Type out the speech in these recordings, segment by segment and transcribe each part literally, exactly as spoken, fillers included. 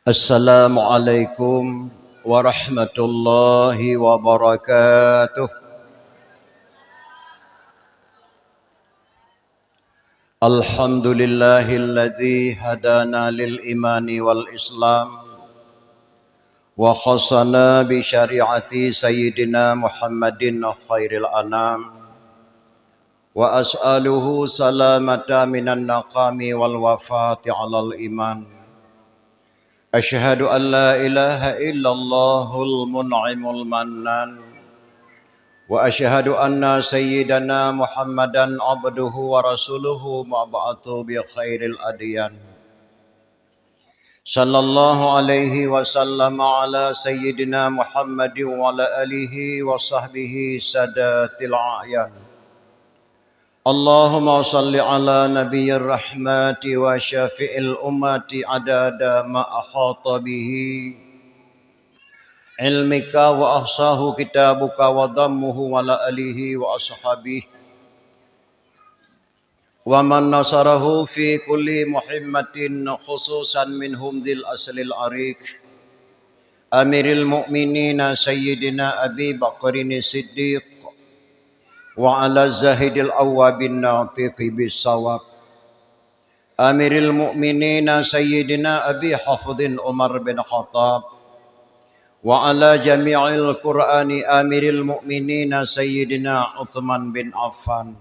Assalamualaikum warahmatullahi wabarakatuh. Alhamdulillahilladzi hadana lil imani wal islam wa khassana bi syari'ati sayyidina Muhammadin khairil anam. Wa as'aluhu salamata minan naqami wal wafati alal iman. Asyhadu an la ilaha illallahul mun'imul mannan. Wa asyhadu anna sayyidana Muhammadan abduhu wa rasuluhu mab'atsu bi khairil adyan. Sallallahu alaihi wasallam ala sayyidina Muhammadin wa ala alihi wa sahbihi sadatil a'yan. Allahumma salli ala nabiyyir rahmati wa syafi'il ummati adada ma ahata bihi ilmika wa ahsahu kitabuka wa dammuhu wa ala alihi wa ashabihi wa man nasarahu fi kulli muhimmatin, khususan minhum dzil aslil ariq, Amiril Mukminin Sayyidina Abi Bakrin Siddiq, wa ala Zahidil Awwabin Natiqi Bisawab, Amiril Mukminin Sayyidina Abi Hafsin Umar bin Khattab, wa ala jami'il Qur'ani Amiril Mukminin Sayyidina Utsman bin Affan,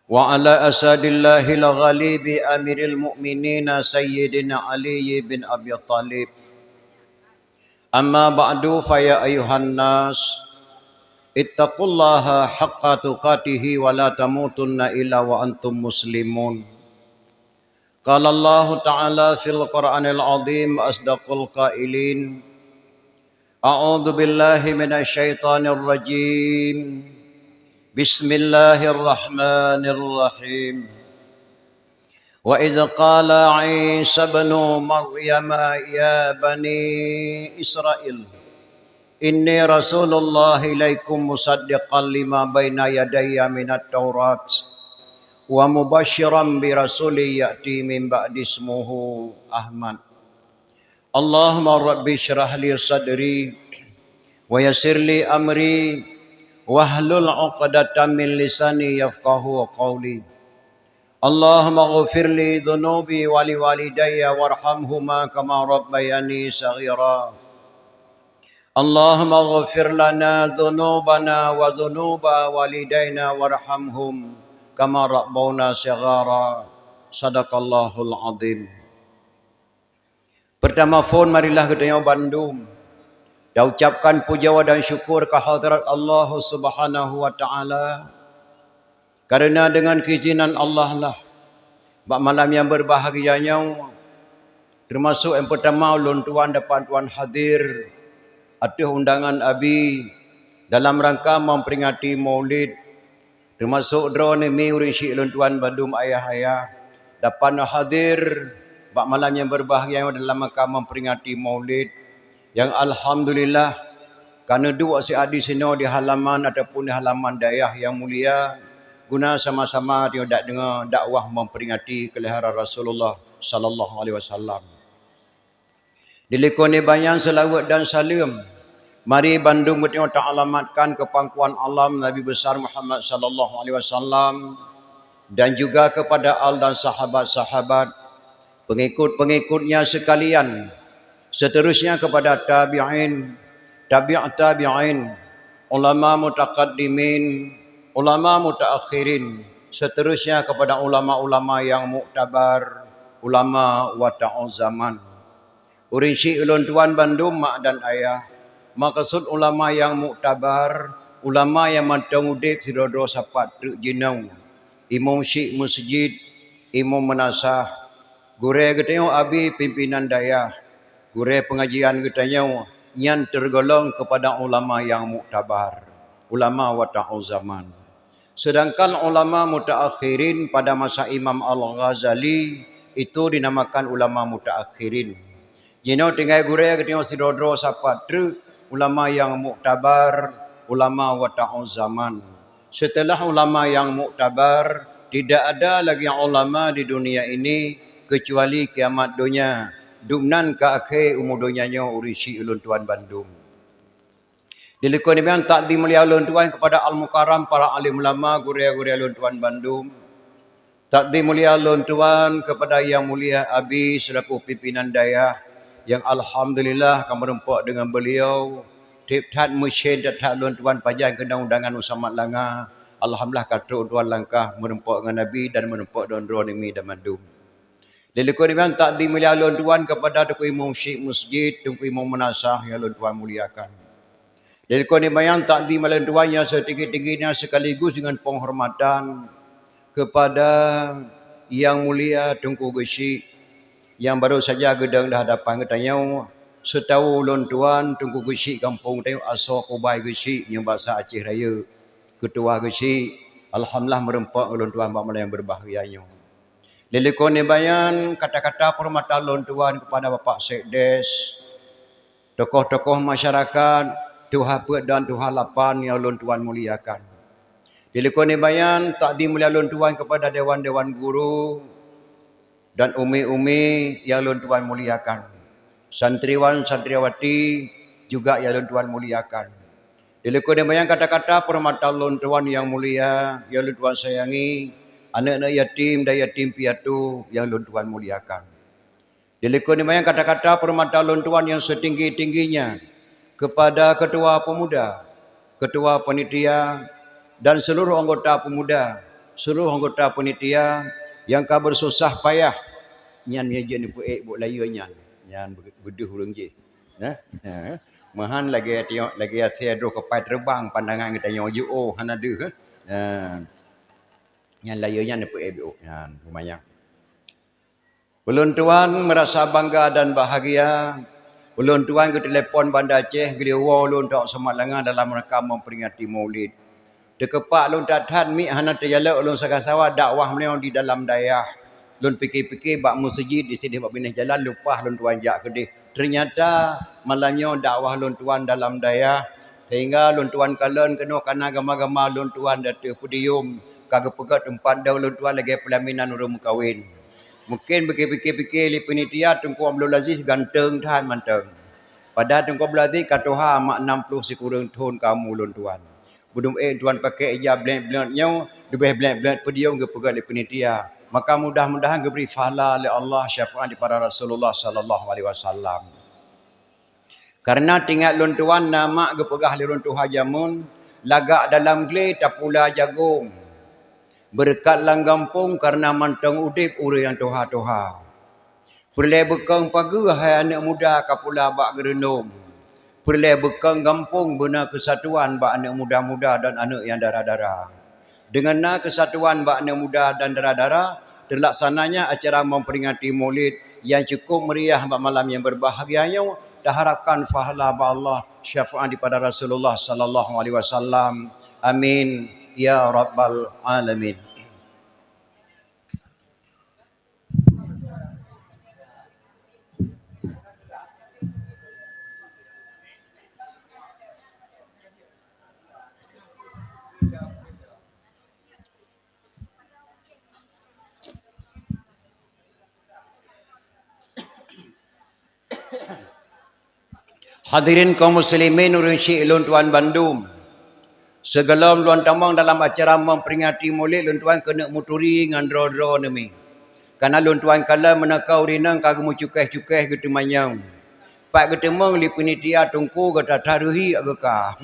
wa ala asadillahil ghalibi Amiril Mukminin Sayyidina Ali bin Abi Thalib. Amma ba'du, fa ya ayyuhan nas, ittaqullaha haqqa tuqatihi wa la tamutunna illa wa antum muslimun. Qala Allahu ta'ala fil Qur'anil azim, asdaqul qailin. A'udzu billahi minasy syaithanir rajim. Bismillahirrahmanirrahim. Wa idz qala Isa ibnu Maryam ya bani Israil, inni rasulullah ilaikum musaddiqan lima baina yadayya minat Taurat wa mubasyiran bi rasulin ya'ti min ba'di ismuhu Ahmad. Allahumma rabbi syrah li sadri wa yassir li amri wahlul 'uqdatam min lisani yafqahu qawli. Allahumma ghfir li dzunubi wa li walidayya warhamhuma kama rabbayani shaghira. Allahumma ghfir lana dzunubana wa dzunuba walidaina warhamhum kama rabbawna shighara. Sadaqallahul azim. Peurtama phon marilah geutanyoe bandum taucabkan puja dan syukur keu hadrat Allah Subhanahu wa Ta'ala, kareuna deungon keuizinan Allah lah, bak malam nyang beubahgia nyoe, teumasok nyang peurtama ulôn tuan dapat tuan hadir ateueh undangan Abi dalam rangka memperingati Maulid. Teumasok droeneuh mi ureuëng syiek lôn tuan bandum ayah-ayah dapat hadir bak malam nyang beubahgia nyoe dalam rangka memperingati Maulid, nyang alhamdulillah ka neuduek siat disinoe di halaman ataupun di halaman dayah nyang mulia, guna sama-sama tanyoe dak deungoe dakwah memperingati keulahiran Rasulullah sallallahu alaihi wasallam. Dilikot nibak nyan seulaweuet dan saleuem, mari bandum geutanyoe taalamatkan keu pangkuan alam Nabi Besar Muhammad sallallahu alaihi wasallam dan juga kepada al dan sahabat-sahabat, pengikut-pengikutnya sekalian, seterusnya kepada tabi'in, tabi' tabi'in, ulama mutaqaddimin, ulama mutaakhirin, seterusnya kepada ulama-ulama yang muktabar, ulama wata'u zaman. Ureuëng syiek ulôn tuan bandum mak dan ayah, maksud ulama nyang muktabar, ulama nyang mantong udeb sidroe-droe sapat treuk jinoe, imum syiek meuseujid, imum meunasah, gurée geutanyoe abi pimpinan dayah, gurée peungajian geutanyoe, nyan teurgolong keupada ulama nyang muktabar, ulama wata'u zaman. Seudangkan ulama mutaakhirin pada masa Imam Al-Ghazali itu dinamakan ulama mutaakhirin. Jinoe tinggai gurée geutanyoe sidroe-droe sapat treuk ulama nyang muktabar, ulama wata'u zaman. Seuteulah ulama nyang muktabar, tidak ada lagi ulama di dunia ini kecuali kiamat donya. Dum nan ka akhé umu donya nyoe ureuëng syiek ulôn tuan bandum. Dilikot nibak nyan takdim mulia ulôn tuan kepada Al-Mukarram, para alim ulama, gurée-gurée ulôn tuan bandum. Takdim mulia ulôn tuan kepada Yang Mulia Abi selaku pimpinan dayah, yang alhamdulillah ka meureumpok deungon beliau. Tiep that meusen that-that ulôn tuan pajan keunong undangan u Samat Langa. Alhamdulillah ka trok ulôn tuan langkah meureumpok ngon Abi dan meureumpok deungon droeneuh mi dan mandum. Dilikot nibak nyan takdim mulia ulôn tuan kepada Teungku Imum Syik Masjid, Teungku Imum Meunasah yang ulôn tuan muliakan. Dilikot nibak nyan takdim ulôn tuan nyang seutinggi-tinggi nyan sekaligus deungon penghormatan kepada Yang Mulia Teungku Geuchik yang baru saja geudong di hadapan geutanyoe. Seutahu ulôn tuan, Teungku Geuchik gampông tanyoe asoe Kubai Geuchik nyang basa Aceh Rayeuk, Keutua Geuchik. Alhamdulillah meureumpok ulôn tuan bak malam nyang beubahgia nyoe. Dilikot nibak nyan kata-kata peuhormatan lôn tuan kepada Bapak Sekdes, tokoh-tokoh masyarakat, tuha peuet dan tuha lapan nyang lôn tuan muliakan. Dilikot nibak nyan takdim mulia lôn tuan kepada dewan-dewan guru dan umi-umi nyang lôn tuan muliakan. Santriwan, santriwati juga nyang lôn tuan muliakan. Dilikot nibak nyan kata-kata peuhormatan lôn tuan nyang mulia, nyang lôn tuan sayangi, aneuk-aneuk yatim dan yatim piatu nyang lôn tuan muliakan. Dilikot nibak nyan kata-kata peuhormatan lôn tuan nyang setinggi-tingginya kepada Ketua Pemuda, Ketua Panitia, dan seluruh anggota pemuda, seluruh anggota panitia nyang ka bersusah payah. Nyan nyang jeuet neupeuék buet layeue nyan. Nyan beudeuh ureuëng jih. Nah, ha. Meuhan lagée tiok, lagée asée droe keupai teubang pandangan geutanyoe jiôh hana deuh. Ha. Nyan layeue nyan neupeuék biôh nyan lumayan. Ulôn tuan merasa bangga dan bahagia. Ulôn tuan geutelepon Banda Aceh, geuriwoe ulôn tôk Samat Langa dalam rangka memperingati Maulid. Teukeupak lôn that-that miet hana teujalok, ulôn sagai sawa dakwah meunyoe di dalam dayah. Lôn pike-pike bak meuseujid di sideh bak binéh jalan, leupah lôn tuan jak keudeh. Teunyata malam nyoe dakwah lôn tuan dalam dayah, sehingga lôn tuan kalon keunoe kana gama-gama lôn tuan di ateueh podium ka geupeugét teumpat dong lôn tuan lagée peulaminan ureuëng meukawen. Mungken beupike-pike lé panitia Teungku Abdul Aziz ganteng that mantong. Padahai Teungku Abdul Aziz ka tuha mak enam puluh sikureueng thon ka umu lôn tuan. Beudum ék tuan pakai ija blek-blek nyoe, leubeh blek-blek podium geupeugah lé panitia. Maka mudah-mudahan geubri pahala lé Allah syafaat daripada Rasulullah sallallahu alaihi wasallam. Kareuna teuingat lôn tuan na mak geupeugah lé lôn tuha jameun, lagak dalam glé tapula jagong. Beureukat lam gampông kareuna mantong udeb ureuëng nyang tuha-tuha. Peureulée beukong pageue hai aneuëk muda ka pula bak geureunong. Peureulée beukong gampông beuna keusatuan bak aneuëk muda-muda dan aneuëk nyang dara-dara. Deungon na keusatuan bak aneuëk muda dan dara-dara, teulaksananya acara memperingati Maulid nyang cukup meriah bak malam nyang berbahagia nyoe, taharapkan pahala bak Allah, syafaat daripada Rasulullah sallallahu alaihi wasallam. Amin ya rabbal alamin. Hadirin kaum muslimin ureuëng syik lôn tuan bandum. Sigohlom lôn tamong dalam acara memperingati Maulid lôn tuan keuneuk meuturi ngon droe-droe neumi. Kareuna lôn tuan kalon meunoe ka ureuëng inong ka geumeucukéh-cukéh geuteumanyong. Pat geuteumong lé panitia Teungku gata that reuhiek geuka.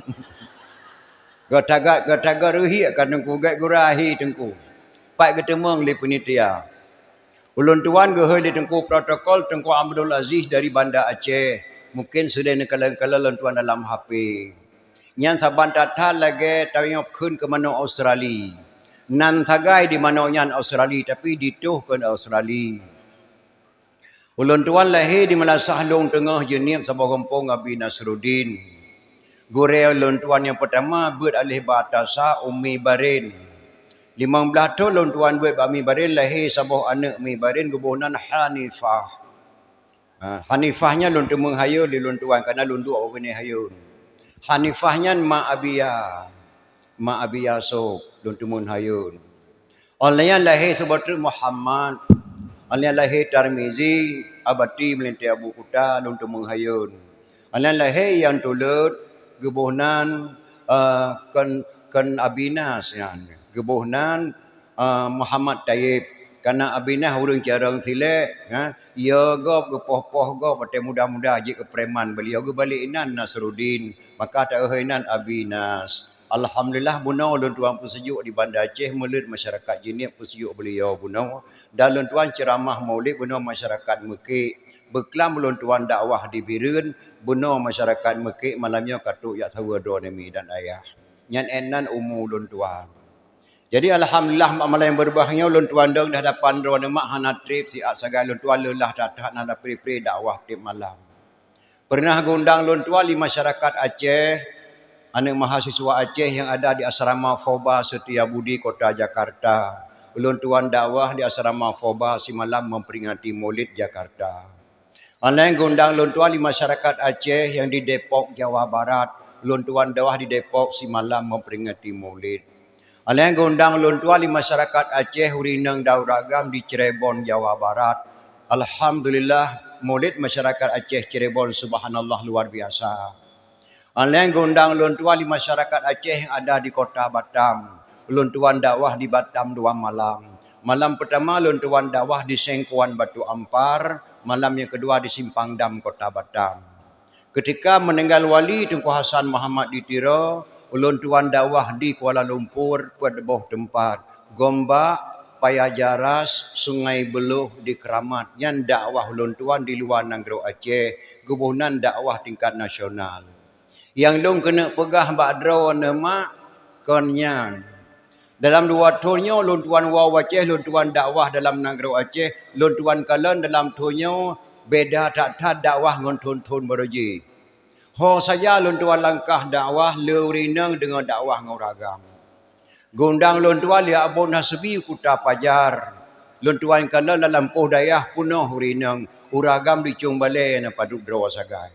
Gata gat, gata gat reuhiek ka Teungku, gat gura hi Teungku. Pat geuteumong lé panitia. Ulôn tuan geuhôi lé Teungku protokol Teungku Abdul Aziz dari Banda Aceh. Mungken sudah neukalon-kalon lôn tuan dalam H P. Nyan saban that-that lagée tanyoe kheun keu manok Australi. Nan sagai di manok nyan Australi, tapi ditoh keu Australi. Ulôn tuan lahé di Meulasah Lhong Teungoh Jeunieb saboh gampông Abi Nasruddin. Gurée ulôn tuan nyang peutama beuet aléh ba ata sa Umi Baren. Limong blaih thon lôn tuan beuet bak Mi Baren, lahé saboh aneuëk Mi Baren geuboh nan Hanifah. Ha, Hanifah nyan lôn teumeung hayeu lé lôn tuan kareuna lôn duek ubak binéh hayeu. Hanifah nyan ma Abia. Ma Abia sôb lôn teumeung hayeu. Óh lheueh nyan lahé saboh treuk Muhammad. Óh lheueh nyan lahé Tarmizi, Abati Meulintèe Abu Kuta, lôn teumeuhayôn. Aneuk lahé nyang tulôt geuboh nan, eh, kon, kon Abi Nas nyan. Geuboh nan, eh, Muhammad Taib. Karena Abi Nas ureueng carông silék, ha, ya gob geupoh-poh gob watèe muda-muda jeuet keu preman beliau geubalek inan Nasruddin. Maka teuhôi inan Abi Nas. Alhamdulillah, bunoe lôn tuan peuseujok di Banda Aceh, meuleuet masyarakat Jeunieb peuseujok beliau bunoe. Dan lôn tuan ceuramah Maulid bunoe masyarakat Meukek. Beuklam lôn tuan dakwah di Bireuen, bunoe masyarakat Meukek malam nyoe ka trok jak saweue droeneuh mi dan ayah. Nyan éh nan umu lôn tuan. Jadi alhamdulillah, bak malam nyang beureubahagia nyoe lôn tuan dong di hadapan droeneuh mak hana trép siat sagai lôn tuan leulah that-that na pri-pri dakwah tiep malam. Peureunah geuundang lôn tuan lé masyarakat Aceh, aneuk mahasiswa Aceh nyang ada di Asrama Foba Setiabudi, Kota Jakarta. Lôn tuan dakwah di Asrama Foba simalam memperingati Maulid Jakarta. Aneuk geuundang lôn tuan lé masyarakat Aceh nyang di Depok, Jawa Barat. Lôn tuan dakwah di Depok simalam memperingati Maulid. Aneuk geuundang lôn tuan lé masyarakat Aceh ureueng inong dan ureueng agam di Cirebon, Jawa Barat. Alhamdulillah, Maulid masyarakat Aceh Cirebon, subhanallah, luar biasa. Aneuk geuundang lôn tuan lé masyarakat Aceh nyang ada di Kota Batam. Lôn tuan dakwah di Batam dua malam. Malam peutama lôn tuan dakwah di Sengkuan Batu Ampar, malam nyang keudua di Simpang Dam, Kota Batam. Keutika meuninggai wali Teungku Hasan Muhammad di Tiro, ulôn tuan dakwah di Kuala Lumpur, peuet boh teumpat, Gombak, Paya Jaras, Sungai Beuluh, di Keuramat. Nyan dakwah ulôn tuan di luwa nanggroe Aceh, geuboh nan dakwah tingkat nasional. Nyang lôn keuneuk peugah bak droeneuh mak, kon nyan. Dalam dua thon nyoe lôn tuan woe u Aceh, lôn tuan dakwah dalam nanggroe Aceh, lôn tuan kalon dalam thon nyoe beda that-that dakwah ngon thon-thon barô jih. Ho saja lôn tuan langkah dakwah, le ureueng inong deungoe dakwah ngon ureueng agam. Geuundang lôn tuan lé Abon Hasbi u Kuta Pajar. Lôn tuan kalon lam lampôh dayah peunoh ureueng inong, ureueng agam di Cong Balée na padub droe sagai.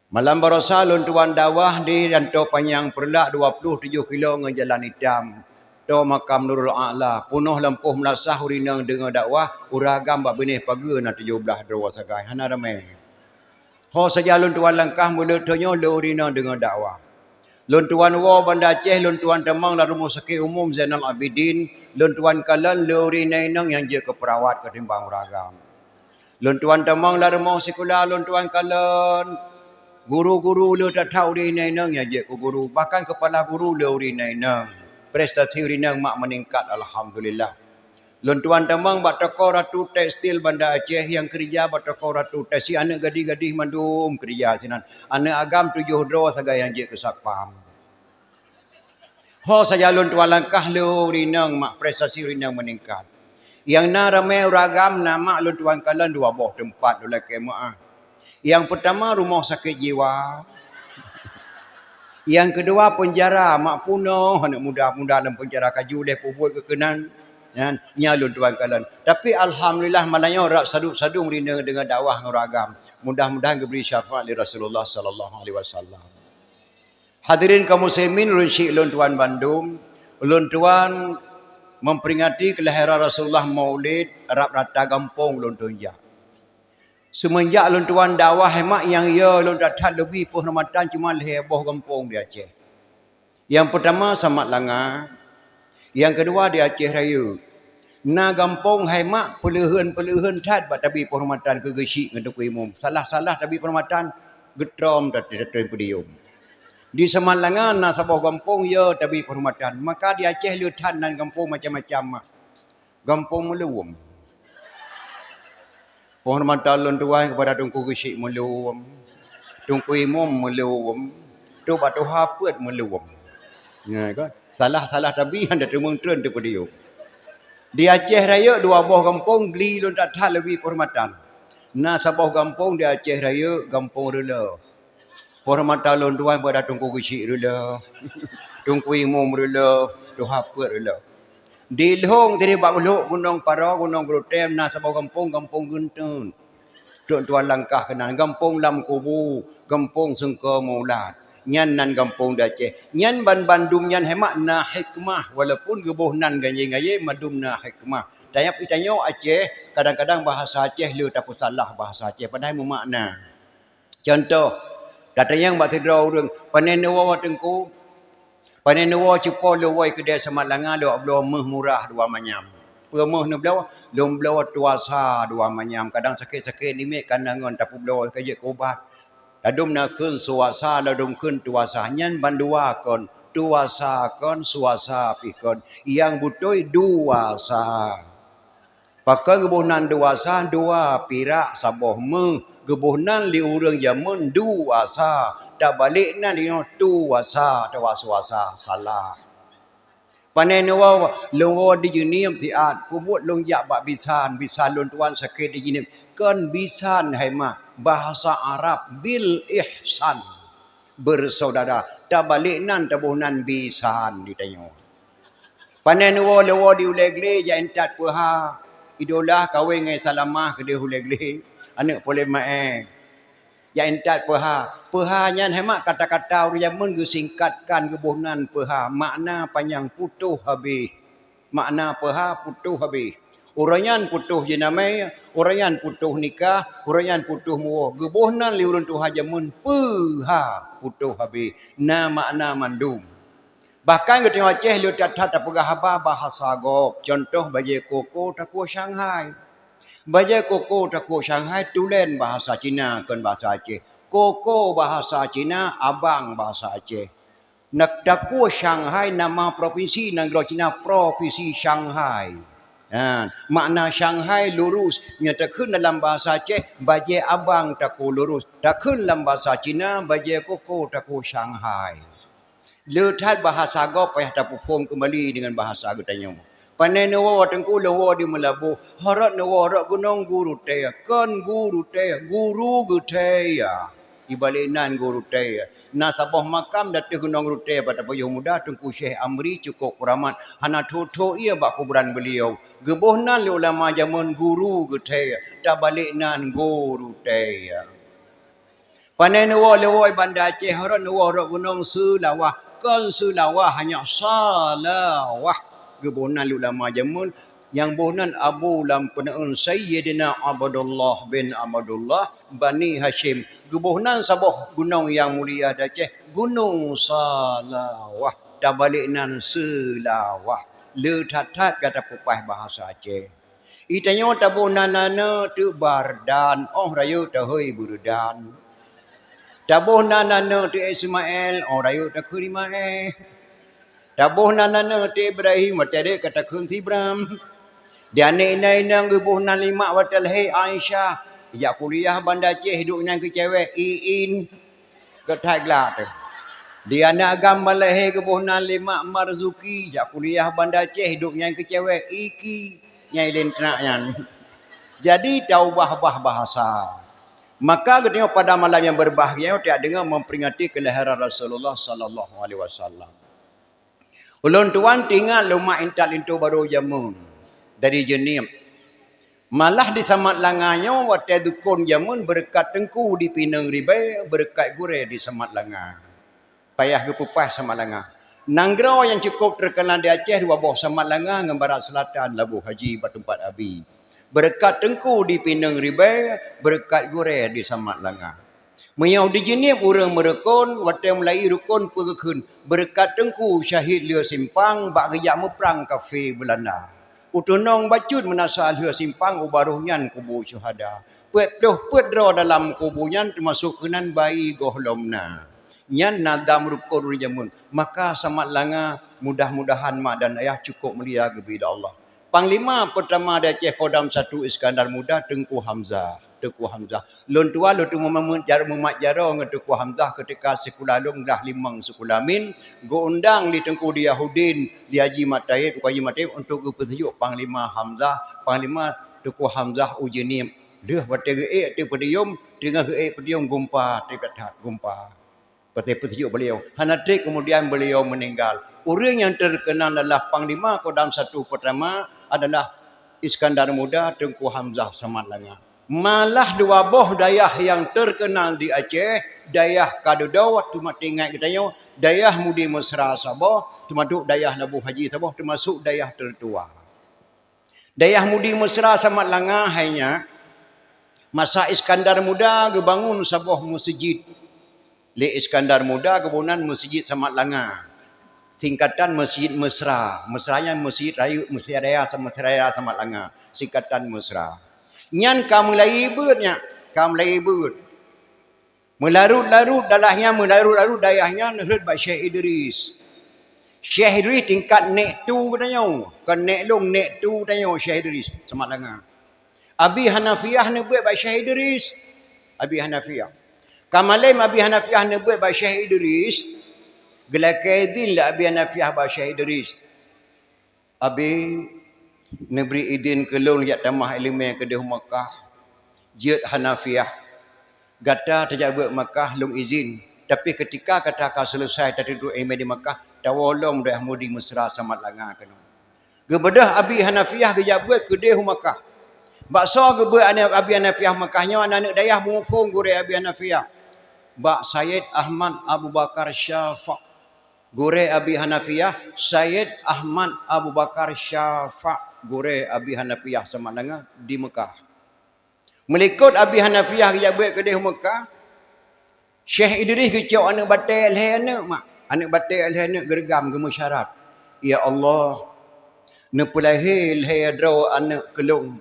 Malam baroesa lôn tuan dakwah di Danto Panyang Peureulak dua ploh tujoh kilo ngon Jalan Itam, toe makam Nurul A'la, peunoh lampôh meulasah ureueng inong deungoe dakwah, ureueng agam bak binéh pageue na tujoh blaih droe sagai, hana ramé. Ho saja lôn tuan langkah meuleuet tanyoe le ureueng inong deungoe dakwah. Lôn tuan woe Banda Aceh, lôn tuan tamong lam Rumoh Sakét Umum Zainal Abidin, lôn tuan kalon le ureueng inong nyang jeuet keu peurawat ketimbang ureueng agam. Lôn tuan tamong lam rumoh sikula, lôn tuan kalon guru-guru le that-that ureueng inong nyang jeuet keu guru, bahkan keupala guru le ureueng inong. Prestasi ureueng inong mak meuningkat, alhamdulillah. Lôn tuan tamong bak toko Ratu Tekstil Banda Aceh, nyang keurija bak toko Ratu Tekstil, aneuk gadih-gadih mandum keurija sinan. Aneuk agam tujoh droe sagai nyang jeuet keu satpam. Ho saja lôn tuan langkah le ureueng inong mak, prestasi ureueng inong meuningkat. Nyang na ramé ureueng agam na mak lôn tuan kalon dua boh teumpat lôn lakée meuáh. Nyang peutama rumoh sakét jiwa. Nyang keudua peunjara, mak peunoh aneuk muda-muda lam peunjara ka ju lhée peubuet keu keunan. Nyan, nyan lôn tuan kalon. Tapi alhamdulillah malam nyoe rab sadum-sadum ureueng inong deungoe dakwah ngon ureueng agam. Mudah-mudahan geubri syafaat lé Rasulullah sallallahu alaihi wasallam. Hadirin kaum muslimin, ureueng syik lôn tuan bandum, lôn tuan memperingati kelahiran Rasulullah Maulid rab rata gampông lôn tuan jak. Seumeunjak lôn tuan dakwah, hai mak, nyang yo lôn that-that leubeh peuhormatan cuma lhée boh gampông di Aceh. Nyang peutama Samat Langa, nyang keudua di Aceh Rayeuk. Na gampông hai mak peuleuheuen-peuleuheuen that bak tabi peuhormatan keu geusyik ngon Teungku Imum. Salah-salah tabi peuhormatan geutrom that-that podium. Di Samat Langa na saboh gampông yo tabi peuhormatan. Maka di Aceh le that nan gampông macam-macam mak. Gampông Meuleuem. Peuhormatan lôn tuan kepada Teungku Geusyik Meuleuem, Teungku Imum Meuleuem, Teungku Bak Tuha Peuet Meuleuem. Nah, kan? Salah-salah tabi hana teumeung treun teupeudiuk. Di Aceh Rayeuk dua boh gampông bli lôn that-that leubeh peuhormatan. Na saboh gampông di Aceh Rayeuk, Gampông Reuleu. Peuhormatan lôn tuan bak Teungku Geusyik Reuleu, Teungku Imum Reuleu, Tuha Peuet Reuleu. Di Lhong, di bak Lhok Gunong Paro, Gunong Geurutém, na saboh gampông, Gampông Geunteut. Trok tuan langkah keunan, Gampông Lam Kubu, Gampông Seungko Meulat. Nyan nan gampông di Aceh. Nyan ban-bandum nyan hemat na hikmah, walaupun geuboh nan ganyée-ganyée, mandum na hikmah. Tanyoe, tanyoe Aceh, kadang-kadang bahasa Aceh le tapeusalah bahasa Aceh, padahai meumakna. Contoh, tatanyong bak sidroe ureuëng, "Panè neuwoe Teungku?" "Panè neuwoe, cupo lôn woe keudè Samat Langa, lôn bloe méuh murah dua manyam." "Peue méuh neubloe?" "Lôn bloe tuasa dua manyam. Kadang sakét-sakét nimiet ka na ngon tapeubloe ka jeuet keu ubat." Ladôm na kheun suasa, ladôm kheun tuasa. Nyan bandua kon, tuasa kon, suasa pih kon. Nyang beutôi duasa. Pakon geuboh nan duasa, dua pirak saboh méuh. Geuboh nan lé ureuëng jameun duasa. Tabalek nan lé nyoe tuasa, tuasa, salah. Panè neuwoe, lôn woe di Jeunieb siat, peubuet lôn jak bak bisan, bisan lôn tuan sakét di Jeunieb. Kon bisan hai mak, bahasa Arab bil ihsan. Bersaudara, tabalek nan taboh nan bisan di tanyoe. Panè neuwoe, lôn woe di Ulèe Glé jak intat peuha. Idola kawén ngon Salamah keudeh Ulèe Glé, aneuëk Polém Maé. Jak intat peuha. Peuha nyan hemat kata-kata ureuëng jameun geusingkatkan geuboh nan peuha. Makna panyang putôh habéh. Makna peuha putôh habéh. Uroe nyan putôh jeunamé, uroe nyan putôh nikah, uroe nyan putôh muwoe. Geuboh nan lé ureuëng tuha jameun peuha putôh habéh. Na makna mandum. Bahkan geutanyoe Aceh le that-that tapeugah haba bahasa gob. Contoh bajée koko takue Shanghai. Bajée koko takue Shanghai tulen bahasa Cina kon bahasa Aceh. Koko bahasa Cina, abang bahasa Aceh. Na takue Shanghai nama provinsi nanggroe Cina, provinsi Shanghai. Ha, makna Shanghai lurus. Nyoe takheun dalam bahasa Aceh, bajée abang takue lurus. Takheun lam bahasa Cina, bajée koko takue Shanghai. Le that bahasa gob payah tapeuphom keumbali deungon bahasa geutanyoe. Panè neuwoe Teungku, lôn woe di Meulaboh. Horot neuwoe, horot gunong guru tée. Kon guru tée, guru geutée. Ibalek nan guru tée. Na saboh makam di ateueh gunong guru tée bak tapajoh muda Teungku Syekh Amri cukôp keuramat. Hana thô-thô ie bak kuburan beuliau. Geuboh nan lé ulama jameun guru geutée. Tabalek nan guru tée. Panè neuwoe, lôn woe Banda Aceh, horot neuwoe, horot gunong Seulawah. Kon Seulawah, hanya Salawah. Geuboh nan lé ulama jameun, nyang boh nan Abu lam peuneuen Sayyidina Abdullah bin Abdullah Bani Hasyim. Geuboh nan saboh gunong nyang mulia di Aceh, Gunong Salawah. Tabalek nan Seulawah. Le that-that gata peupaih bahasa Aceh. Itanyoe taboh nan aneuk teuk Bardan, óh rayeuk tahôi Beureudan. Taboh nan aneuk teuk Ismail, óh rayeuk takheun Imael. Taboh nan aneuk teuk Ibrahim, watée deuek ka takheun Sibram. Di aneuk inong-inong geuboh nan lé mak watée lahé Aisyah. Jak kuliah Banda Aceh duek nyan keu cewek, Iin. Geuthai glak teuh. Di aneuk agam ban lahé geuboh nan lé mak Marzuki, jak kuliah Banda Aceh duek nyan keu cewek, Iki. Nyang ilén teunak nyan. Jadi, taubah-ubah bahasa. Maka geutanyoe pada malam nyang beubahgia, tiak deungoe memperingati kelahiran Rasulullah sallallahu alaihi wasallam. Ulôn tuan teuingat lôn mak intat linto barô jameun dari Jeunieb. Malah di Samat Langa nyoe watée dukon jameun beureukat teungku di Pineung Ribée, beureukat gurée di Samat Langa. Payah geupeupaih Samat Langa. Nanggroe nyang cukôp teukeunal di Aceh dua boh, Samat Langa ngon Barat Selatan, Laboh Haji bak teumpat Abi. Beureukat teungku di Pineung Ribée, beureukat gurée di Samat Langa. Meunyoe di Jeunieb ureuëng meurukon, watée meulai rukon peue geukheun, beureukat teungku syahid Lheueh Simpang bak geujak meuprang kafé Beulanda. Uteunong bacut meunasah Lheueh Simpang u barôh nyan kubu syuhada. Peuet ploh peuet droe dalam kubu nyan teumasok keunan bayi gohlom na. Nyan nadam rukon ureuëng jameun. Maka Samat Langa, mudah-mudahan mak dan ayah cukôp mulia geubri lé Allah. Panglima peutama di Aceh Kodam Satu Iskandar Muda, Teungku Hamzah. Teungku Hamzah. Lôn tuan lôn teuma meumat jar-, meumat jaroe ngon Teungku Hamzah keutika sikula lôn glah limong sikula min, geuundang lé Teungku Diyahuddin, di Haji Mat Taib, Teungku Haji Mat Taib untuk geupeutunjuk Panglima Hamzah, Panglima Teungku Hamzah u Jeunieb. Lheueh watée geuék ateueh podium, teungoh geuék podium gumpa, teupeuthat gumpa. Watée peutunjuk beliau. Hana treb keumudian beliau meuninggal. Ureuëng nyang teukeunal adalah Panglima Kodam Satu Peutama adalah Iskandar Muda, Teungku Hamzah Samat Langa. Malah dua boh dayah nyang teukeunal di Aceh, Dayah ka dudoe teuma teuingat geutanyoe, dayah Mudi Mesra saboh, teumasok dayah Labuhan Haji saboh, teumasok dayah Teurtua. Dayah Mudi Mesra Samat Langa hai nyan, masa Iskandar Muda geubangun saboh meuseujid. Lé Iskandar Muda geuboh nan Meuseujid Samat Langa. Singkatan Meuseujid Mesra. Mesra nyan Meuseujid Rayeuk, Meuseujid Raya, Meuseujid Raya Samat Langa. Singkatan Mesra. Nyan ka meulayeue beuet nyan, ka meulayeue beuet. Meularot-larot dalah nyan, meularot-larot dayah nyan rhot bak Syekh Idris. Syekh Idris tingkat nek tu geutanyoe, kon nek lôn, nek tu geutanyoe Syekh Idris Samat Langa. Abi Hanafiah neubeuet bak Syekh Idris. Abi Hanafiah. Ka malem Abi Hanafiah neubeuet bak Syekh Idris, geulakée idin lé Abi Hanafiah bak Syekh Idris, "Abi, neubri idin keu lôn jak tamah iéleumé keudeh u Makkah, jeuet Hanafiah. Gata tajak beuet Makkah lôn idin, tapi keutika gata ka seuleusai tatuntut iéleumé di Makkah, tawoe lom dayah Mudi Mesra Samat Langa keunoe." Geubeudôh Abi Hanafiah geujak beuet keudeh u Makkah. Bak soe geubeuet aneuk Abi Hanafiah Makkah nyoe, aneuk dayah beumuphom gurée Abi Hanafiah? Bak Sayyid Ahmad Abu Bakar Syafa'. Gurée Abi Hanafiah, Sayyid Ahmad Abu Bakar Syafa', gurée Abi Hanafiah Samat Langa di Meukah. Meulikot Abi Hanafiah geujak beuet keudeh u Meukah, Syekh Idris geucok aneuk batée lhée aneuk mak. Aneuk batée lhée aneuk geureugam geumeusyarat, "Ya Allah, neupeulahé lhée droe aneuk keu lôn.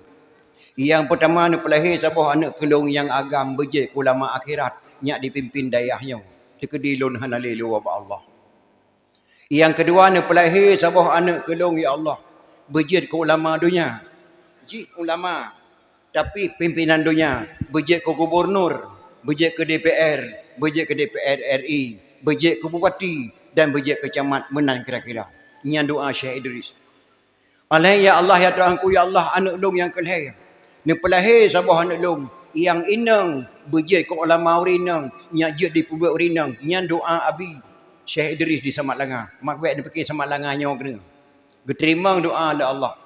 Nyang peutama neupeulahé saboh aneuk keu lôn nyang agam beujeuet keu ulama akhirat, nyak dipimpin dayah nyoe. Teukeudi lôn hana lé luwa bak Allah. Nyang keudua neupeulahé saboh aneuk keu lôn, ya Allah, beujeuet keu ulama donya. Jih ulama, tapi pimpinan donya, beujeuet keu gubunur, beujeuet keu D P R, beujeuet keu D P R R I, beujeuet keu bupati dan beujeuet keu camat," meunan kira-kira. Nyan doa Syekh Idris. Alhai, "Ya Allah, ya Tuhanku, ya Allah, aneuk lôn nyang keu lhée neupeulahé saboh aneuk lôn, nyang inong beujeuet keu ulama ureueng inong, nyang jeuet dipeubeuet ureueng inong." Nyan doa Abi Syekh Idris di Samat Langa. Mak bék neupike Samat Langa nyoe keunoe. Geuteurimong doa lé Allah.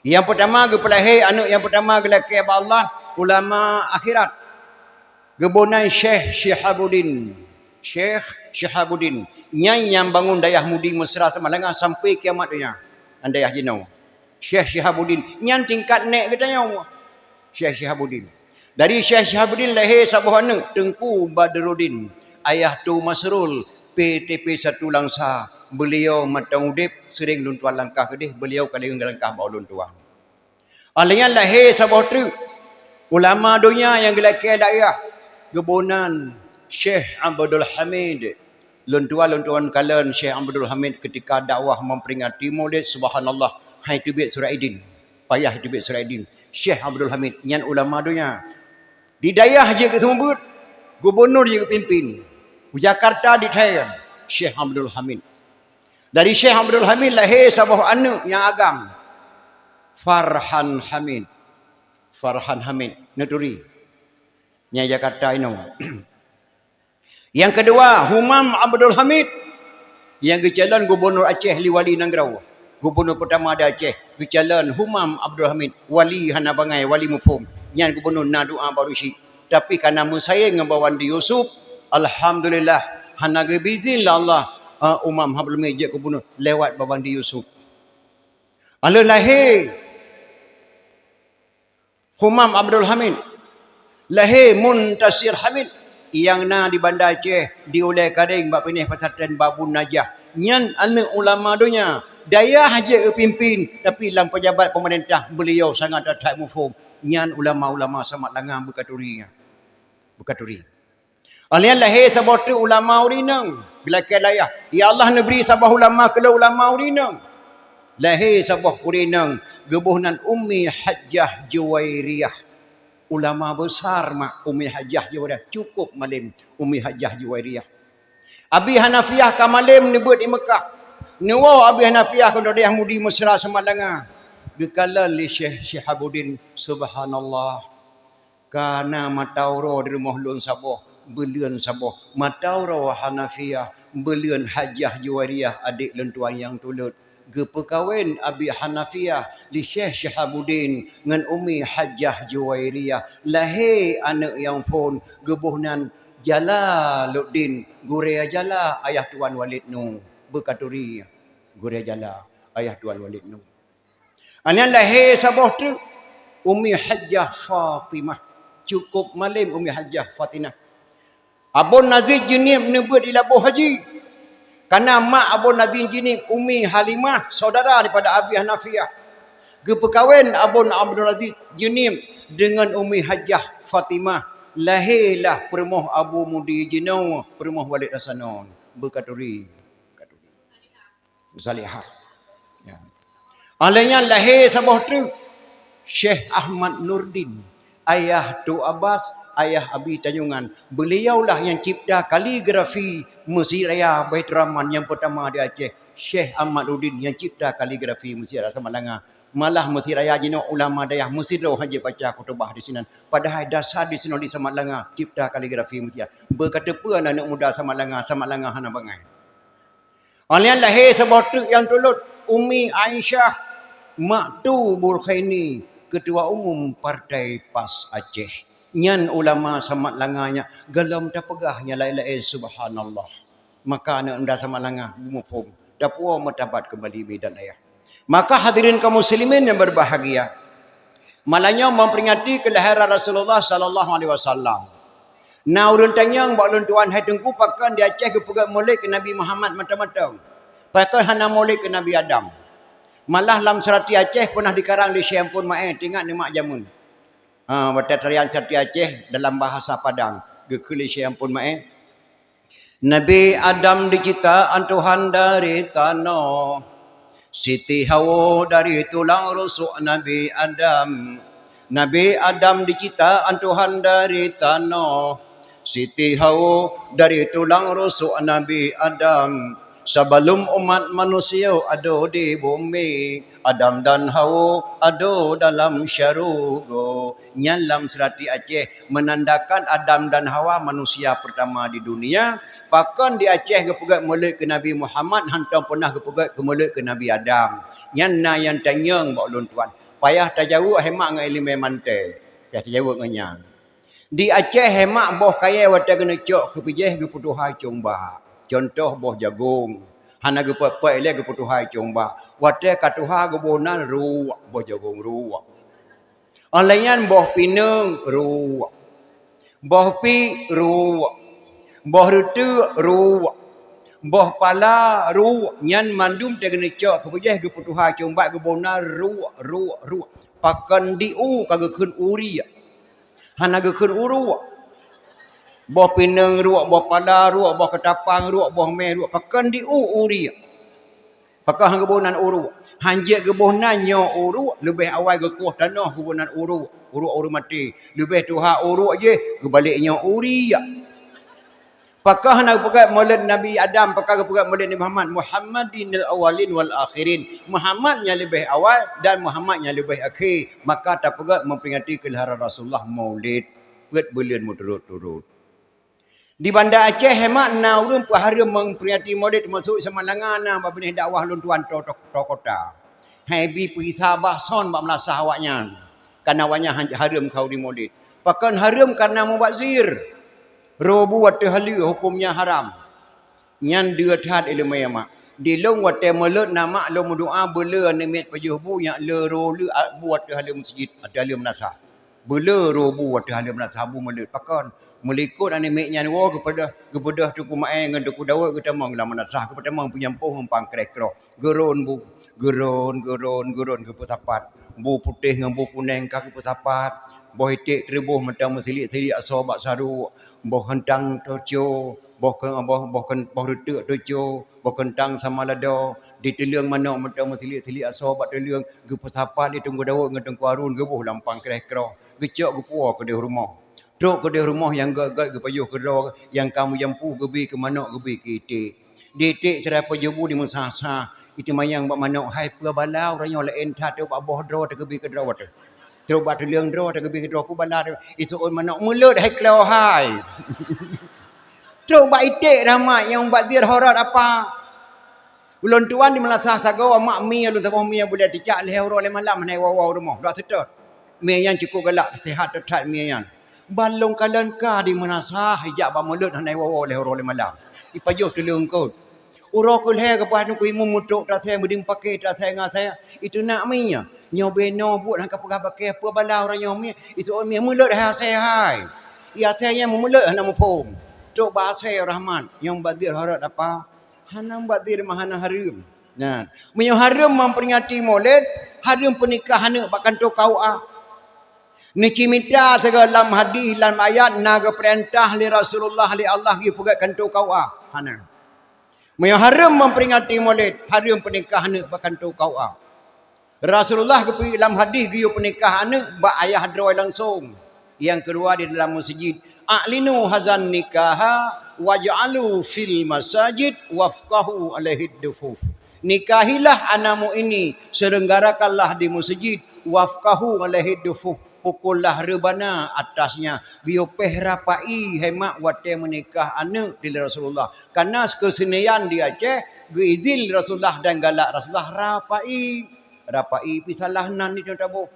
Nyang peutama geupeulahé aneuk nyang peutama geulakée bak Allah, ulama akhirat. Geuboh nan Syekh Syihabuddin. Syekh Syihabuddin. Nyan nyang bangun dayah Mudi Mesra Samat Langa sampai kiamat donya. Nyan dayah jinoe. Syekh Syihabuddin. Nyan tingkat nek geutanyoe. Syekh Syihabuddin. Dari Syekh Syihabuddin lahé saboh aneuk, Teungku Badruddin, ayah Tu Masrul, P T P satu Langsa. Beuliau mantong udeb, seuring lôn tuan langkah keudeh, beuliau ka lheueh geulangkah bak ulôn tuan. Alheuh nyan lahé saboh treuk ulama donya nyang geulakée dayah, geuboh nan Syekh Abdul Hamid. Lôn tuan, lôn tuan kalon Syekh Abdul Hamid keutika dakwah memperingati Maulid, subhanallah, han teubiet surat idin. Payah teubiet surat idin. Syekh Abdul Hamid nyan ulama donya. Di dayah jeuet geuseumeubeuet, gubunur jeuet geupimpin. U Jakarta di Thailand, Syekh Abdul Hamid. Dari Syekh Abdul Hamid lahé saboh aneuk nyang agam, Farhan Hamid. Farhan Hamid, neuturi. Nyang Jakarta inoe. Nyang keudua, Humam Abdul Hamid, nyang geucalon gubunur Aceh lé wali nanggroe. Gubunur peutama di Aceh geucalon Humam Abdul Hamid, wali hana bangai, wali muphom. Nyan gubunur na doa baro chik. Tapi kana meusayang ngon Bawandi Yusuf, alhamdulillah, hana geubri idin lé Allah, eh, Humam Abdul Hamid jeuet gubunur lewat Bawandi Yusuf. Alheuh lahé Humam Abdul Hamid, lahé Muntasir Hamid, nyang na di Banda Aceh, di Ulée Kareng bak pinéh pesantren Babun Najah. Nyan aneuk ulama donya. Dayah jeuet geupimpin, tapi lam peujabat peumeurintah beuliau sangat that-that muphom. Nyan ulama-ulama Samat Langa beukaturi nyan. Beukaturi. Alheuh nyan lahé saboh treuk ulama ureueng inong, geulakée dayah. Ya Allah, neubri saboh ulama keu lôn, ulama ureueng inong. Lahé saboh ureueng inong, geuboh nan Ummi Hajjah Juwairiyah. Ulama besar mak Ummi Hajjah Juwairiyah, cukup malem Ummi Hajjah Juwairiyah. Abi Hanafiah ka malem neubeuet di Meukah. Neuwoe Abi Hanafiah keu dayah Mudi Mesra Samat Langa. Geukalon lé Syekh Syihabuddin, subhanallah. Kana mata uroe di rumoh lôn saboh, beuleuen saboh. Mata uroe Hanafiah, beuleuen Hajjah Juwairiyah, adék lôn tuan nyang tulot. Geupeukawen Abi Hanafiah lé Syekh Syihabuddin ngon Ummi Hajjah Juwairiyah. Lahé aneuk nyang phon, geuboh nan Jalaluddin, gurée jala ayah Tuan Walid nyoe, beukaturi gurée jala ayah Tuan Walid nyoe. Aneuk lahé saboh treuk, Ummi Hajjah Fatimah. Cukup malem Ummi Hajjah Fatimah. Abon Nazir Jeunieb neubeuet di Laboh Haji. Kana mak Abon Nazir Jeunieb Ummi Halimah, saudara daripada Abi Hanafiah. Geupeukawen Abon Abdul Aziz Jeunieb deungon Ummi Hajjah Fatimah. Lahé lah peurumoh Abu Mudi jinoe, peurumoh Walid Hasanon. Beukaturi. Salihah. Ya. Alai nyan lahé saboh treuk, Syekh Ahmad Nurdin, ayah Tu Abbas, ayah Abi Tanjungan. Beliaulah nyang cipta kaligrafi Mesjid Raya Baiturrahman nyang peutama di Aceh. Syekh Ahmad Nurdin nyang cipta kaligrafi Mesjid Raya Samalanga. Malah Mesjid Raya jinoe ulama dayah meusidroe han jibaca khutubah di sinan. Padahai dasar di sinoe di Samalanga cipta kaligrafi Mesjid Raya. Beukateupeue aneuk muda Samalanga, Samalanga hana bangai. Alai nyan lahé saboh treuk nyang tulot, Ummi Aisyah, mak Tu Bulkhaini, keutua umum Partai pas Aceh. Nyan ulama Samalanga nyan, gohlom tapeugah nyang laén-laén, subhanallah. Maka aneuk muda Samalanga beumuphom, tapuwoe martabat keumbali bak inan ayah. Maka hadirin kaum muslimin nyang berbahagia, malam nyoe memperingati kelahiran Rasulullah sallallahu alaihi wasallam. Na ureuëng tanyong bak ulôn tuan, "Hai Teungku, pakon di Aceh geupeugét mulod keu Nabi Muhammad mantong-mantong? Pakon hana mulod keu Nabi Adam?" Malah lam seurati Aceh peunah dikarang lé Syekh Ampon Maé, teuingat nibak jameun. Ha, watée tarian seurati Aceh dalam bahasa Padang, geukheun lé Syekh Ampon Maé. Nabi Adam diciptaan Tuhan dari tanoh. Siti Hawa dari tulang rusuk Nabi Adam. Nabi Adam diciptaan Tuhan dari tanoh. Siti Hawa dari tulang rusuk Nabi Adam. Sebelum umat manusia ada di bumi, Adam dan Hawa ada dalam syurga. Nyan lam seurati Aceh menandakan Adam dan Hawa manusia pertama di dunia. Pakon di Aceh geupeugét mulod keu Nabi Muhammad, hántom peunah geupeugét keu mulod keu Nabi Adam? Nyan na nyang tanyong bak ulôn tuan. Payah tajaweueb hemat ngon ileumé manté. Payah tajaweueb ngon nyan. Di Aceh hemat boh kayée watée geuneucok keu peujéh geupeutuha cong bak. Contoh boh jagong. Hana geupeuet-peuet ilée geupeutuha cong bak. Watée ka tuha geuboh nan ruek boh jagong ruek. Óh lheueh nyan boh pineung ruek. Boh pi ruek. Boh reuteuk ruek. Boh pala ruek. Nyan mandum teuh geuneucok keu peujéh geupeutuha cong bak geuboh nan ruek, ruek, ruek. Pakon di u ka geukheun uriek. Hana geukheun uruek. Boh pineung ruek, boh pala ruek, boh keutapang ruek, boh mé ruek. Pakon di u uriek. Pakon han geuboh nan uruek. Han jeuet geuboh nan nyoe uruek, leubeh awai geukoh tanoh geuboh nan uruek. Uruek ureuëng maté. Leubeh tuha uruek jih, geubalek nyoe uriek. Pakon hana geupeugét mulod Nabi Adam, pakon geupeugét mulod Nabi Muhammad, Muhammadinil awwalin wal akhirin. Muhammad nyang leubeh awai dan Muhammad nyang leubeh akhé. Maka tapeugét memperingati kelahiran Rasulullah Maulid. Peuet buleuen meuturot-turot. Di Banda Aceh hemat na ureuëng peuhareuem memperingati Maulid, teumasok Samalanga na bak binéh dakwah lôn tuan to, to, to kota. Hai bi peugisa bah son bak meulasah awaknyan. Karena awaknyan han-, hareuem khauri Maulid. Pakon hareuem? Karena mubazir. Roh bu ateueh haleue huköm nyan haram. Nyan deuh that ileumé mak. Di lôn watée mulod na mak lôn meudoa beuleu aneuk miet pajoh bu nyak le roh le bu ateueh haleue meuseujid, ateueh haleue meulasah. Beuleu roh bu ateueh haleue meulasah bu mulod. Pakon? Meulikot aneuk miet nyan woe geupeudeh, geupeudeh Teungku Maé ngon Teungku Daud geutamong lam meulasah, geupeudeh tamong peunyampôh ngon pankréh kroh. Geuron bu, geuron, geuron, geuron geupeusapat. Bu putéh ngon bu kuneng ka geupeusapat. Boh iték teureubôh mantong meusiliek-siliek asoe bak saruek. Boh keuntang teuco, boh keu-, boh, boh keun-, boh reuteuk teuco, boh keuntang sama lado. Di teuleueng manok mantong meusiliek-siliek asoe bak teuleueng, geupeusapat lé Teungku Daud ngon Teungku Harun geuboh lam pankréh kroh. Geucok geupuwoe keudeh rumoh. Trok keudeh rumoh nyang gét-gét geupajoh keudroe, nyang ka meujampu geubi keu manok geubi keu iték. Di iték sira pajoh bu di meusa-sa, iteumanyong bak manok, "Hai peue bala uroe nyoe laén that trok bak boh droe teuh geubi keudroe teuh. Trok bak teuleueng droe teuh geubi keudroe, peue bala teuh." Iseuôt manok, "Mulod hai klo hai." Trok bak iték rahmat nyang bak zir horot apa. Ulôn tuan di meulasah sagoe mak mie, ulôn saboh mie bulée teucak lhée uroe lhée malam hana iwoe-woe u rumoh, dua seutôt. Mie nyan cukôp galak, seuhat that-that mie nyan. Ban lôn kalon ka di meunasah, ijak bak mulod hana iwoe-woe lhèe uroe lhèe malam. Ipajoh tuleueng eungkôt. Uroe keu lhèe geupaih teungku imum meutrôk tasèe, meudeueng paké tasèe ngon asèe. Iteunak mi nyoe. Nyoe bèe noe buet hana kapeugah paké peue bala uroe nyoe mi. Itu mi mulod hai asèe hai. I asèe nyan meumulod hana muphom. Trôk bak asèe rahmat. Nyoe mubazir hareuem apa? Hana mubazir mah hana hareuem. Nah, meunyoe hareuem memperingati Maulid, hareuem peunikah aneuk bak kantô K U A. Neucimita sigoe lam hadih, lam ayat na geupeurintah lé Rasulullah, lé Allah geupeugèt kantô K U A. Hana. Meunyoe hareuem memperingati Maulid, hareuem peunikah aneuk bak kantô K U A. Rasulullah geupeu lam hadih geuyue peunikah aneuk bak ayah droe langsong. Nyang keudua di dalam meuseujid, "A'linu hazan nikaha waj'alu fil masajid wafqahu alaihi dufuf." Nikahilah anakmu ini, selenggarakanlah di meuseujid, wafqahu alaihi dufuf, pukullah reubana atasnya. Geuyue péh rapai hai mak watèe meunikah aneuk di Rasulullah. Karena keuseunian di Aceh, geuizin Rasulullah dan galak Rasulullah rapai. Rapai pih salah nan di taboh.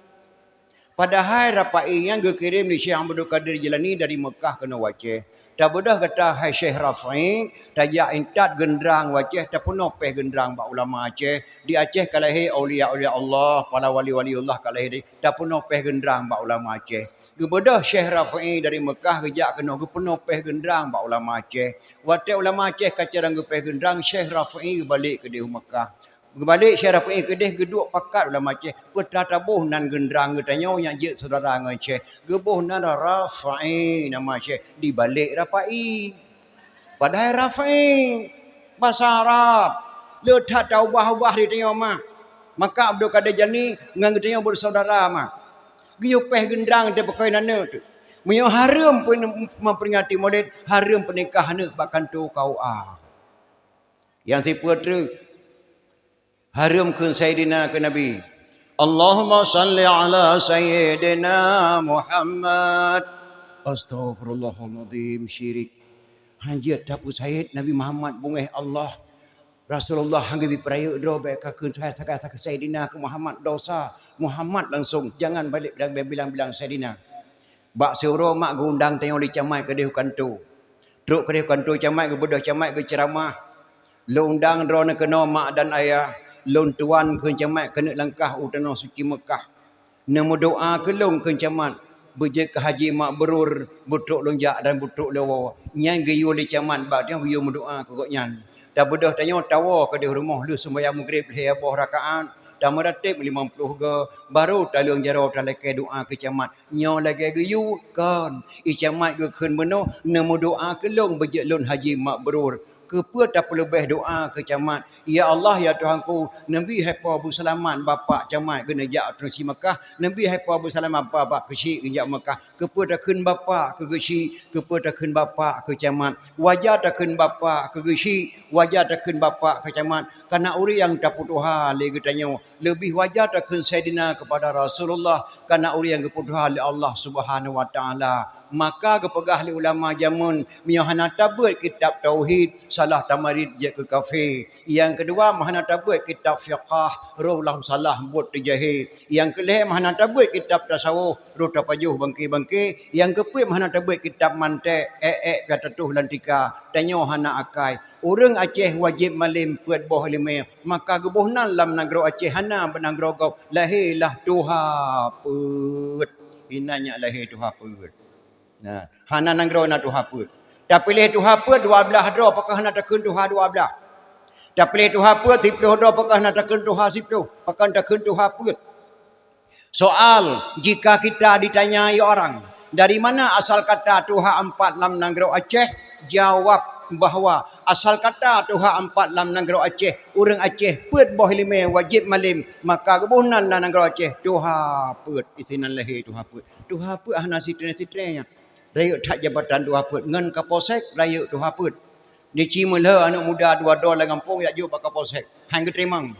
Padahai rapai nyan geukirém lé Syekh Abdul Qadir Jilani dari Meukah keunoe u Aceh. Tabeudôh gata hai Syekh Rafa'i, tajak intat geundrang u Aceh, tapeunoh péh geundrang bak ulama Aceh. Di Aceh ka lahé aulia-aulia Allah, para wali-waliullah ka lahé di, tapeunoh péh geundrang bak ulama Aceh. Geubeudôh Syekh Rafa'i dari Meukah geujak keunoe geupeunoh péh geundrang bak ulama Aceh. Watèe ulama Aceh ka carông geupéh geundrang, Syekh Rafa'i geubalek keudéh u Meukah. Geubalek Syekh Rafa'i keudéh geuduek pakat ulama Aceh, peue tataboh nan geundrang geutanyoe nyang jeuet syedara ngon Syekh. Geuboh nan Rafa'i nama Syekh, dibalek Rafa'i. Padahai Rafa'i basa Arab, le that taubah-ubah di tanyoe mah. Maka Abdul Qadir Jani ngon geutanyoe beusyedara mah. Geuyue péh geundrang teupeukoi nan nyoe teuh. Meunyoe hareuem peuneuk-, memperingati Maulid, hareuem peunikah aneuk bak kantô K U A. Nyang sipeue treuk, hareuem kheun Saidina keu Nabi. Allahumma shalli ala Sayyidina Muhammad. Astaghfirullahalazim, syirik. Hanjeuet tapeusaid Nabi Muhammad beungéh Allah. Rasulullah hana geubi peurayeuk droe bèk ka kheun sagai-sagai keu Saidina keu Muhammad, dosa. Muhammad langsong, jangan balik bilang-bilang Saidina. Bak siuroe mak geuundang tanyoe lé camat keudéh u kantô. Trok keudéh u kantô camat, geubeudôh camat geuceuramah. Lôn undang droeneuh keunoe mak dan ayah, lôn tuan kheun camat keuneuk langkah u tanoh suci Meukah. Neumeudoa keu lôn kheun camat, beujeuet keu haji mabrur, beutrok lôn jak dan beutrok lôn woe. Nyan geuyue lé camat bak tanyoe geuyue meudoa keu gobnyan. Tabeudôh tanyoe tawoe keudéh rumoh lheueh seumbahyang Maghrib lhèe boh rakaat, tameuratéb limong ploh goe, barô taleueng jaroe talakèe doa keu camat. Nyoe lagèe geuyue? Kon. I camat geukheun bunoe, neumeudoa keu lôn beujeuet lôn haji mabrur. Keupeue tapeuleubèh doa keu camat? Ya Allah, ya Tuhanku, neubi hai Po beuseulamat bapak camat geuneuk jak u tanoh suci Meukah, neubi hai Po beuseulamat bapak keuchik geujak Meukah. Keupeue takheun bapak keu keuchik? Keupeue takheun bapak keu camat? Wajar takheun bapak keu keuchik, wajar takheun bapak keu camat. Kareuna ureueng tapeutuha lé geutanyoe, leubeh wajar takheun Saidina keupada Rasulullah, kareuna ureueng geupeutuha lé Allah Subhanahu wa Taala. Maka geupeugah lé ulama jameun, meunyoe hana tabeuet kitab tauhid, salah tamarit jeuet keu kafé. Nyang keudua, meunyoe hana tabeuet kitab fiqah, roh lam salah buet teujahé. Nyang keulhèe, meunyoe hana tabeuet kitab tasawuf, roh tapajoh bangké-bangké. Nyang keupeuet, meunyoe hana tabeuet kitab mantek, èk-èk pih tatuh lam tika. Tanyoe hana akai. Ureueng Aceh wajéb malém peuet boh ileumèe, maka geuboh nan lam nanggroe Aceh hana bak nanggroe gob, lahé lah tuha peuet. Inan nyak lahé tuha peuet. Nah, hana nanggroe na tuha peuet. Tapiléh tuha peuet dua blaih droe, pakon hana takheun tuha dua blaih. Tapiléh tuha peuet siploh droe, pakon hana takheun tuha siploh, pakon takheun tuha peuet. Soal, jika kita ditanyai orang, "Dari mana asal kata tuha empat lam nanggroe Aceh?" Jawab bahwa asal kata tuha empat lam nanggroe Aceh, ureueng Aceh peuet boh ileumèe wajéb malém, maka geuboh nan lam nanggroe Aceh tuha peuet. Isinan lahé tuha peuet. Tuha peuet hana sitré-sitré nyan. Rayeuk that jabatan tuha peuet ngon kapolsek, rayeuk tuha peuet. Di ci meulhô aneuk muda dua droe lam gampông jak jok bak kapolsek. Han geuteurimong.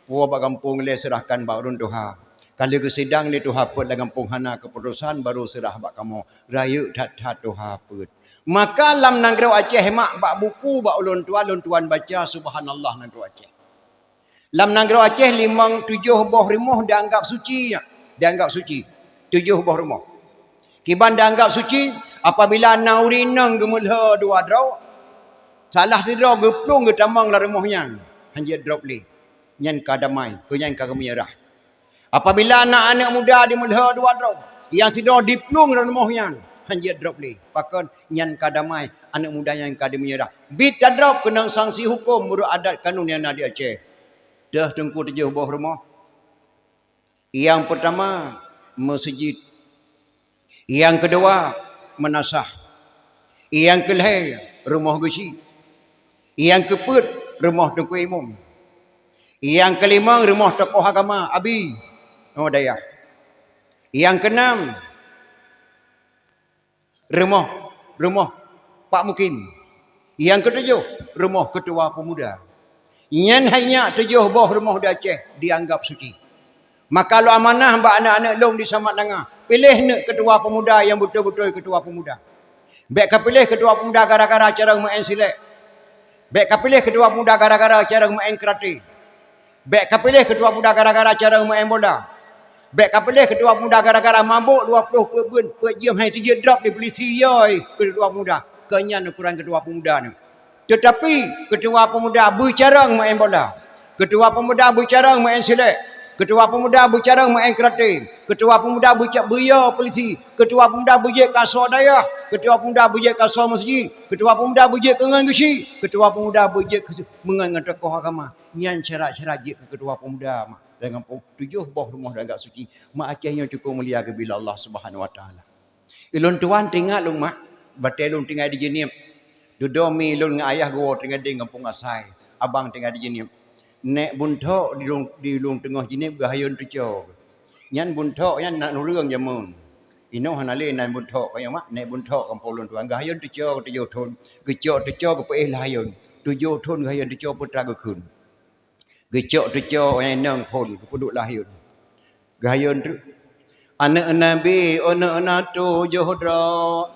Puwoe bak gampông ilèe seurahkan bak ureueng tuha. Ka lheueh geusidang lé tuha peuet lam gampông hana keuputosan, barô seurah bak kamoe. Rayeuk that-that tuha peuet. Maka lam nanggroe Aceh mak, bak buku bak ulôn tuan, lôn tuan baca, subhanallah, nanggroe Aceh. Lam nanggroe Aceh limong tujoh boh rumoh dianggap suci, dianggap suci. Tujoh boh rumoh. Kiban dianggap suci, apabila na ureuëng inong geumeulhö dua droe, salah sidroe geuplueng geutamong lam rumoh nyan, hana jeuet drop lé. Nyan ka damai, keu nyan ka geumeunyeurah. Apabila na aneuëk muda jimeulhö dua droe, nyang sidroe jiplueng lam rumoh nyan, hana jeuet drop lé. Pakon? Nyan ka damai, aneuëk muda nyan ka jimeunyeurah. Bit tadrop keunong sanksi huköm meunurot adat kanun nyang na di Aceh. Deuh teungku tujoh boh rumoh. Nyang peurtama, meuseujid. Nyang keudua, meunasah. Nyang keulhée, rumoh geuchik. Nyang keupeuet, rumoh teungku imum. Nyang keulimong, rumoh tokoh agama, abi, oh, dayah. Nyang keunam, rumoh, rumoh pak mukim. Nyang keutujoh, rumoh keutua peumuda. Nyan hai nyak tujoh boh rumoh di Aceh dianggap suci. Maka lôn amanah bak aneuëk-aneuëk lôn di Samat Langa, piléh neuk keutua peumuda nyang beutôi-beutôi keutua peumuda. Bék kapiléh keutua peumuda gara-gara carông meu'en silet. Bék kapiléh keutua peumuda gara-gara carông meu'en karate. Bék kapiléh keutua peumuda gara-gara carông meu'en bola. Bék kapiléh keutua peumuda gara-gara mabök dua ploh peuet beuet, peuet jeuem hai teujeuet drop di polisi, yoi keutua peumuda. Keu nyan ukuran keutua peumuda nyoe. Teutapi keutua peumuda beucarông meu'en bola. Keutua peumuda beucarông meu'en silet. Keutua peumuda beucarông meu'en karate. Keutua peumuda beuca-, beuyo polisi. Keutua peumuda beujeuet keu asoe dayah. Keutua peumuda beujeuet keu asoe meuseujid. Keutua peumuda beujeuet keu ngon geuchik. Keutua peumuda beujeuet keu meungon ngon tokoh agama. Nyan syarat-syarat jeuet keu keutua peumuda, mak. Lam gampông tujoh boh rumoh dianggap suci. Mak Aceh nyoe cukôp mulia geubila Allah Subhanahu Wa Taala. Ulôn tuan teuingat lôn, mak, batée lôn tinggai di Jeunieb. Dudoe mi lôn ngon ayah geuwoe teuingai di gampông asai. Abang tinggai di Jeunieb. Nék Bunthok di lôn, di lôn teungoh Jeunieb geuhayôn teuco. Nyan Bunthok nyan na ureuëng jameun. Inoe hana lé nan Bunthok, ka nyoe mak, Nék Bunthok gampông lôn tuan. Geuhayôn teuco tujoh thon. Geucok teuco geupeuéh lhayôn. Tujoh thon geuhayôn teuco peutra geukheun. Geucok teuco nyang inong phon geupeuduek lhayôn. Geuhayôn treuk. Aneuëk Nabi, aneuëk na tujoh droe.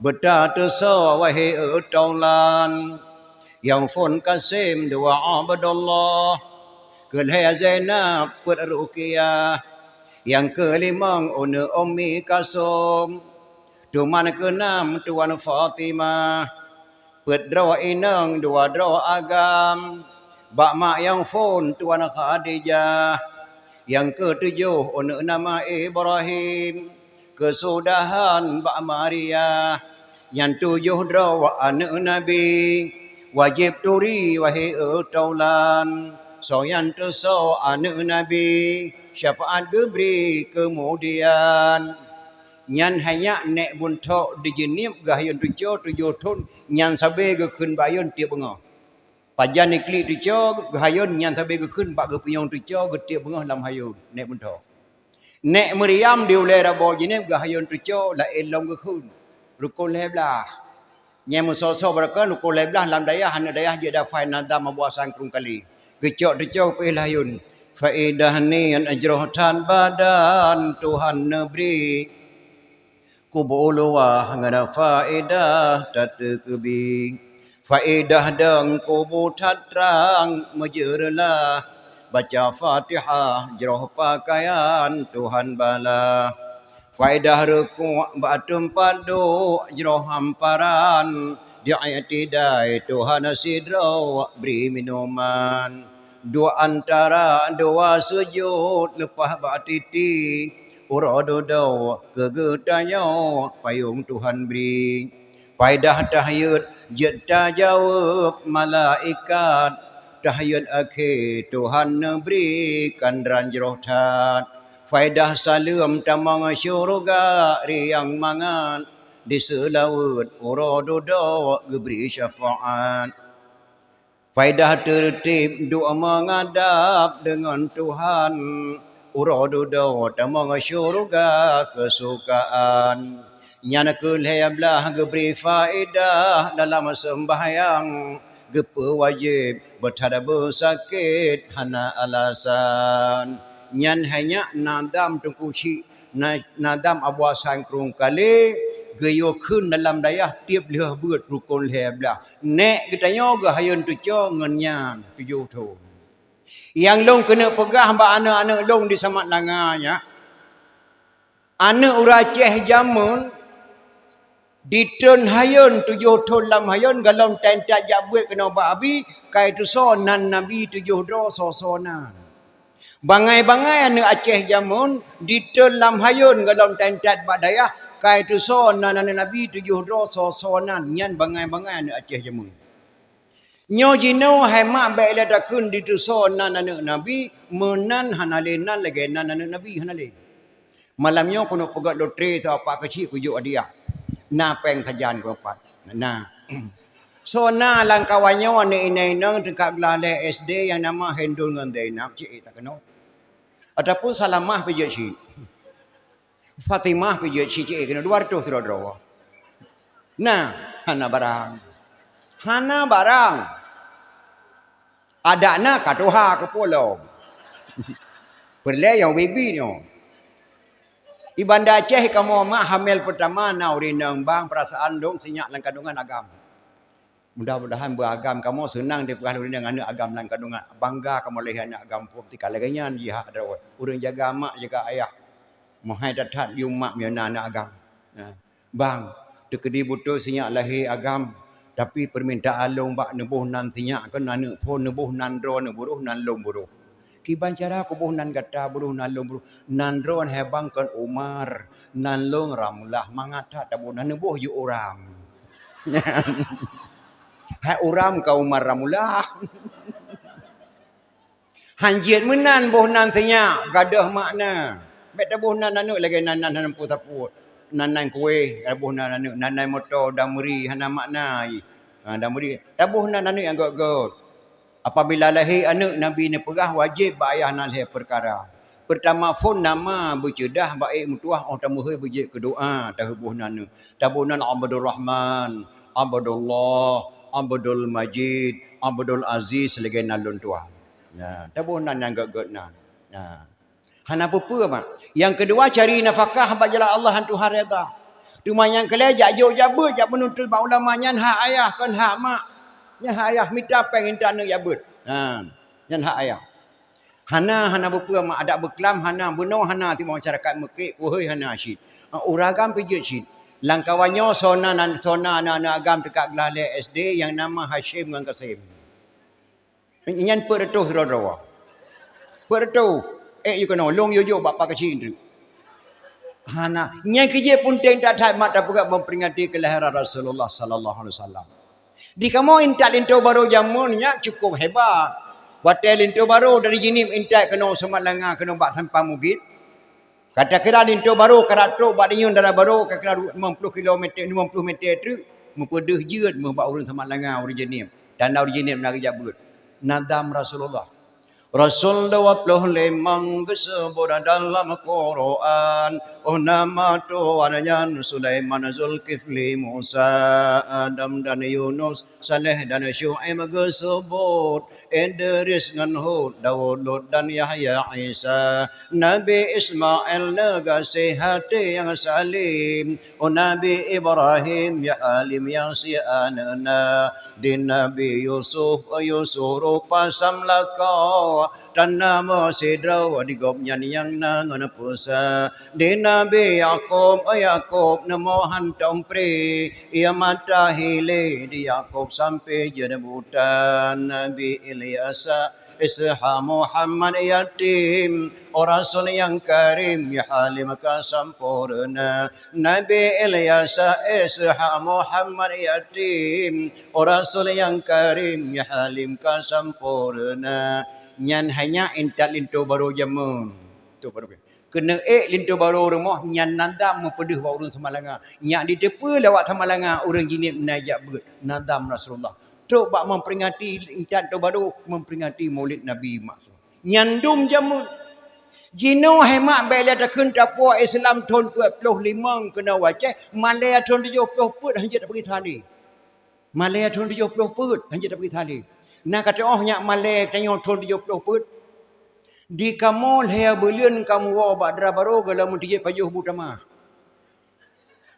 Beutateusoe wahé taulan. Nyang phon Kasem dua Abdullah. Keulhée Zainab peuet Ruqayyah. Nyang keulimong aneuëk Ummi Kalsum. Teuma keunam tuan Fatimah. Peuet droe inong dua droe agam, bak mak nyang phon tuan Khadijah. Nyang keutujoh aneuëk nama Ibrahim, keusudahan bak Maria. Nyan tujoh droe aneuëk Nabi, wajéb turi wahé taulan. Soe nyang teusoe aneuëk Nabi, syafaat geubri keumudian. Nyan hai nyak Nék Bunthok di Jeunieb geuhayôn teuco tujoh thon, nyan sabe geukheun bak hayôn tieb beungoh. Pajan iklik teuco geuhayôn nyan sabe geukheun bak geupeunyong teuco geutieb beungoh lam hayôn Nék Bunthok. Nék Meuriam di ulée Rabo Jeunieb geuhayôn teuco laén lom geukheun, rukon lhée blaih. Nyang meusoe-soe barokon rukon lhée blaih lam dayah, aneuëk dayah jeuet dafai nadam Abu Hasan Krueng Kale. Geucok teuco geupeuéh lhayôn. Faedah niet jroh that badan Tuhan neubri. Kubu luwah ngon faedah that teukeubi. Faedah deung kubu that trang meujeureulah. Baca Fatihah jroh pakaian Tuhan bala. Faedah reukuk bak teumpat duek jroh hamparan, di iktidai Tuhan sidroe bri minuman. Duek antara dua sujut leupah bak titi, uroe dudoe keu geutanyoe payong Tuhan bri. Faedah tahiyat jeuet tajaweueb malaikat, tahiyat akhé Tuhan neubri kandran jroh that. Faedah saleuem tamong syeuruga riang mangat, diseulaweuet uroe dudoe geubri syafaat. Faedah teureutib duek meungadab deungon Tuhan, uroe dudoe tamong syeuruga keusukaan. Nyan keuh lhée blaih geubri faedah dalam seumbahyang, geupeuwajéb beuthat beusakét hana alasan. Nyan hai nyak nadam Teungku Chik, na-, nadam Abu Hasan Krueng Kale geuyue kheun dalam dayah tieb lheueh beuet rukon lhée blaih. Nék geutanyoe geuhayôn teuco ngon nyan tujoh thon. Nyang lôn keuneuk peugah bak aneuëk-aneuëk lôn di Samat Langa nyan, Aneuëk ureuëng Aceh jameun, di thon hayôn, tujoh thon lam hayôn, gohlom tan that jak beuet keunoe bak Abi, ka itusoe nan Nabi tujoh droe soe-soe nan. Bangai-bangai aneuëk Aceh jameun, di thon lam hayôn gohlom tan that bak dayah, ka itusoe nan aneuëk Nabi tujoh droe soe-soe nan, nyan bangai-bangai aneuëk Aceh jameun. Nyoe jinoe hai mak bék lé takheun ditusoe nan aneuëk Nabi, meunan hana lé nan lagée nan aneuëk Nabi hana lé. Malam nyoe keuneuk peugét lotre atau apa keuchik kujok hadiah. Na péng sajan keu pat. Na. Soe na lam kawan nyoe aneuëk inong-inong tingkat blah lhée S D nyang nama Hendul ngon Zainab, cit ék takeunoe. Ataupun Salamah pih jeuet cit. Fatimah pih jeuet cit, cit ék keunoe dua ratus sidroe-droe. Na, hana barang. Hana barang. Adak na ka tuha keu pulo. Peureulée nyang bibi nyoe. Di Banda Aceh kamoe mak hamil peutama na ureuëng inong bang, peurasaan lôn sinyak lam kandungan agam. Mudah-mudahan beuagam kamoe seunang dipeugah lôn inong aneuëk agam lam kandungan. Bangga kamoe lahé aneuëk agam phon tika lagée nyan jih hak droe. Ureuëng jaga mak jaga ayah. Meuhai that-that yum mak meunyoe na aneuëk agam. Nah. Bang, teukeudi beutôi sinyak lahé agam, tapi peumintaan lôn bak neuboh nan sinyak keu aneuëk phon, neuboh nan droe neuburoh nan lôn buroh. Kiban cara kuboh nan gata buroh nan lôn buroh? Nan droe hai bang kon Umar, nan lôn Ramulah, mangat that taboh nan neuboh jeuet Uram. Hai Uram ka Umar Ramulah. Han jeuet meunan boh nan sinyak, gadôh makna. Bék taboh nan aneuëk lagée nan-nan hana peue-sapeue. Nan-nan kueh, taboh nan aneuëk, nan-nan moto, damri, hana makna. Ha, damri, taboh nan aneuëk nyang gét-gét. Apabila lahé aneuëk, Nabi neupeugah wajéb bak ayah na lhée peukara. Peurtama phon nama beuceudah bak ék meutuwah óh tameuhôi beujeuet keu doá taheuboh nan aneuëk. Taboh nan Abdul Rahman, Abdullah, Abdul Majid, Abdul Aziz lagée nan lôn tuan. Nah, taboh nan nyang gét-gét nan. Nah. Hana peue-peue mak. Nyang keudua cari nafakah bak jalan Allah han Tuhan reda. Teuma nyang keulhée jak jok jak beuet jak meununtut bak ulama nyan hak ayah kon hak mak. Nyan hak ayah mita péng intat aneuëk jak beuet. Ha, nyan hak ayah. Hana, hana peue-peue mak adak beuklam hana, bunoe hana teuma masyarakat meukék kuhôi hana cit. Ureuëng agam pih jeuet cit. Lam kawan nyoe soe na, soe na aneuëk-aneuëk agam teuka glah lé S D nyang nama Hasyim ngon Kasim. Nyan peuet reutôh sidroe-droe. Peuet reutôh. Ék yue keunoe, lôn yue jok bak Pak Keuchik teuk. Hana. Nyan keuh jih peunteng that-that mak tapeugah memperingati kelahiran Rasulullah sallallahu alaihi wasallam. Di kamoe intat linto barô jameun nyan cukup hebat. Watée linto barô dari Jeunieb intat keunoe Samalanga keunoe bak Simpang Bugét. Ka takira linto barô ka trok bak deungon dara barô ka kira limong ploh kilometer, limong ploh meter treuk, meupeudeuh jeuet meuh bak ureuëng Samalanga ureuëng Jeunieb. Tanda ureuëng Jeunieb na geujak beuet. Nadam Rasulullah. Rasul dua ploh limong geuseubut dalam Quran. Oh nama Tuhan nyan Sulaiman, Zulkifli, Musa, Adam dan Yunus, Saleh dan Syuaib geuseubut, Idris ngon Hud, Daud, Lut dan Yahya, Isa, Nabi Ismail neugaséh até nyang salim, oh Nabi Ibrahim ya alim nyang sianeuna, di Nabi Yusuf, oh Yusuf rupa samlaka, tanda meusidroe di gobnyan nyang na ngon peusa, di Nabi Yakub, oh Yakub neumohan tompré, ia mata hilé di Yakub sampai jeuet buta, Nabi Ilyasa, Ishak, Muhammad yatim, oh Rasul nyang karim, ya halim ka sampoereuna. Nabi Ilyasa, Ishak, Muhammad yatim, oh Rasul nyang karim, ya halim ka sampoereuna. Nyan hanya intat linto barô jameun. Tu baru. Keuneuk ék linto barô rumoh nyan nadam meupeudeuh bak ureuëng Samalanga. Nyak jiteupeue lé awak Samalanga ureuëng Jeunieb na jak beuet. Nadam Rasulullah. Trok bak memperingati intat linto barô, memperingati Maulid Nabi maksud. Nyan dum jameun. Jinoe hai mak bék lé takheun tapuwoe Islam thon dua ploh limong keunoe u Aceh, malée thon tujoh ploh peuet hanjeuet tapeugisa lé. Malée thon tujoh ploh peuet hanjeuet tapeugisa lé. Na ka teuoh nyak malée tanyoe thon tujoh ploh peuet. Di kamoe lhée buleuen kamoe woe bak dara barô gohlom teujeuet pajoh bu tamah.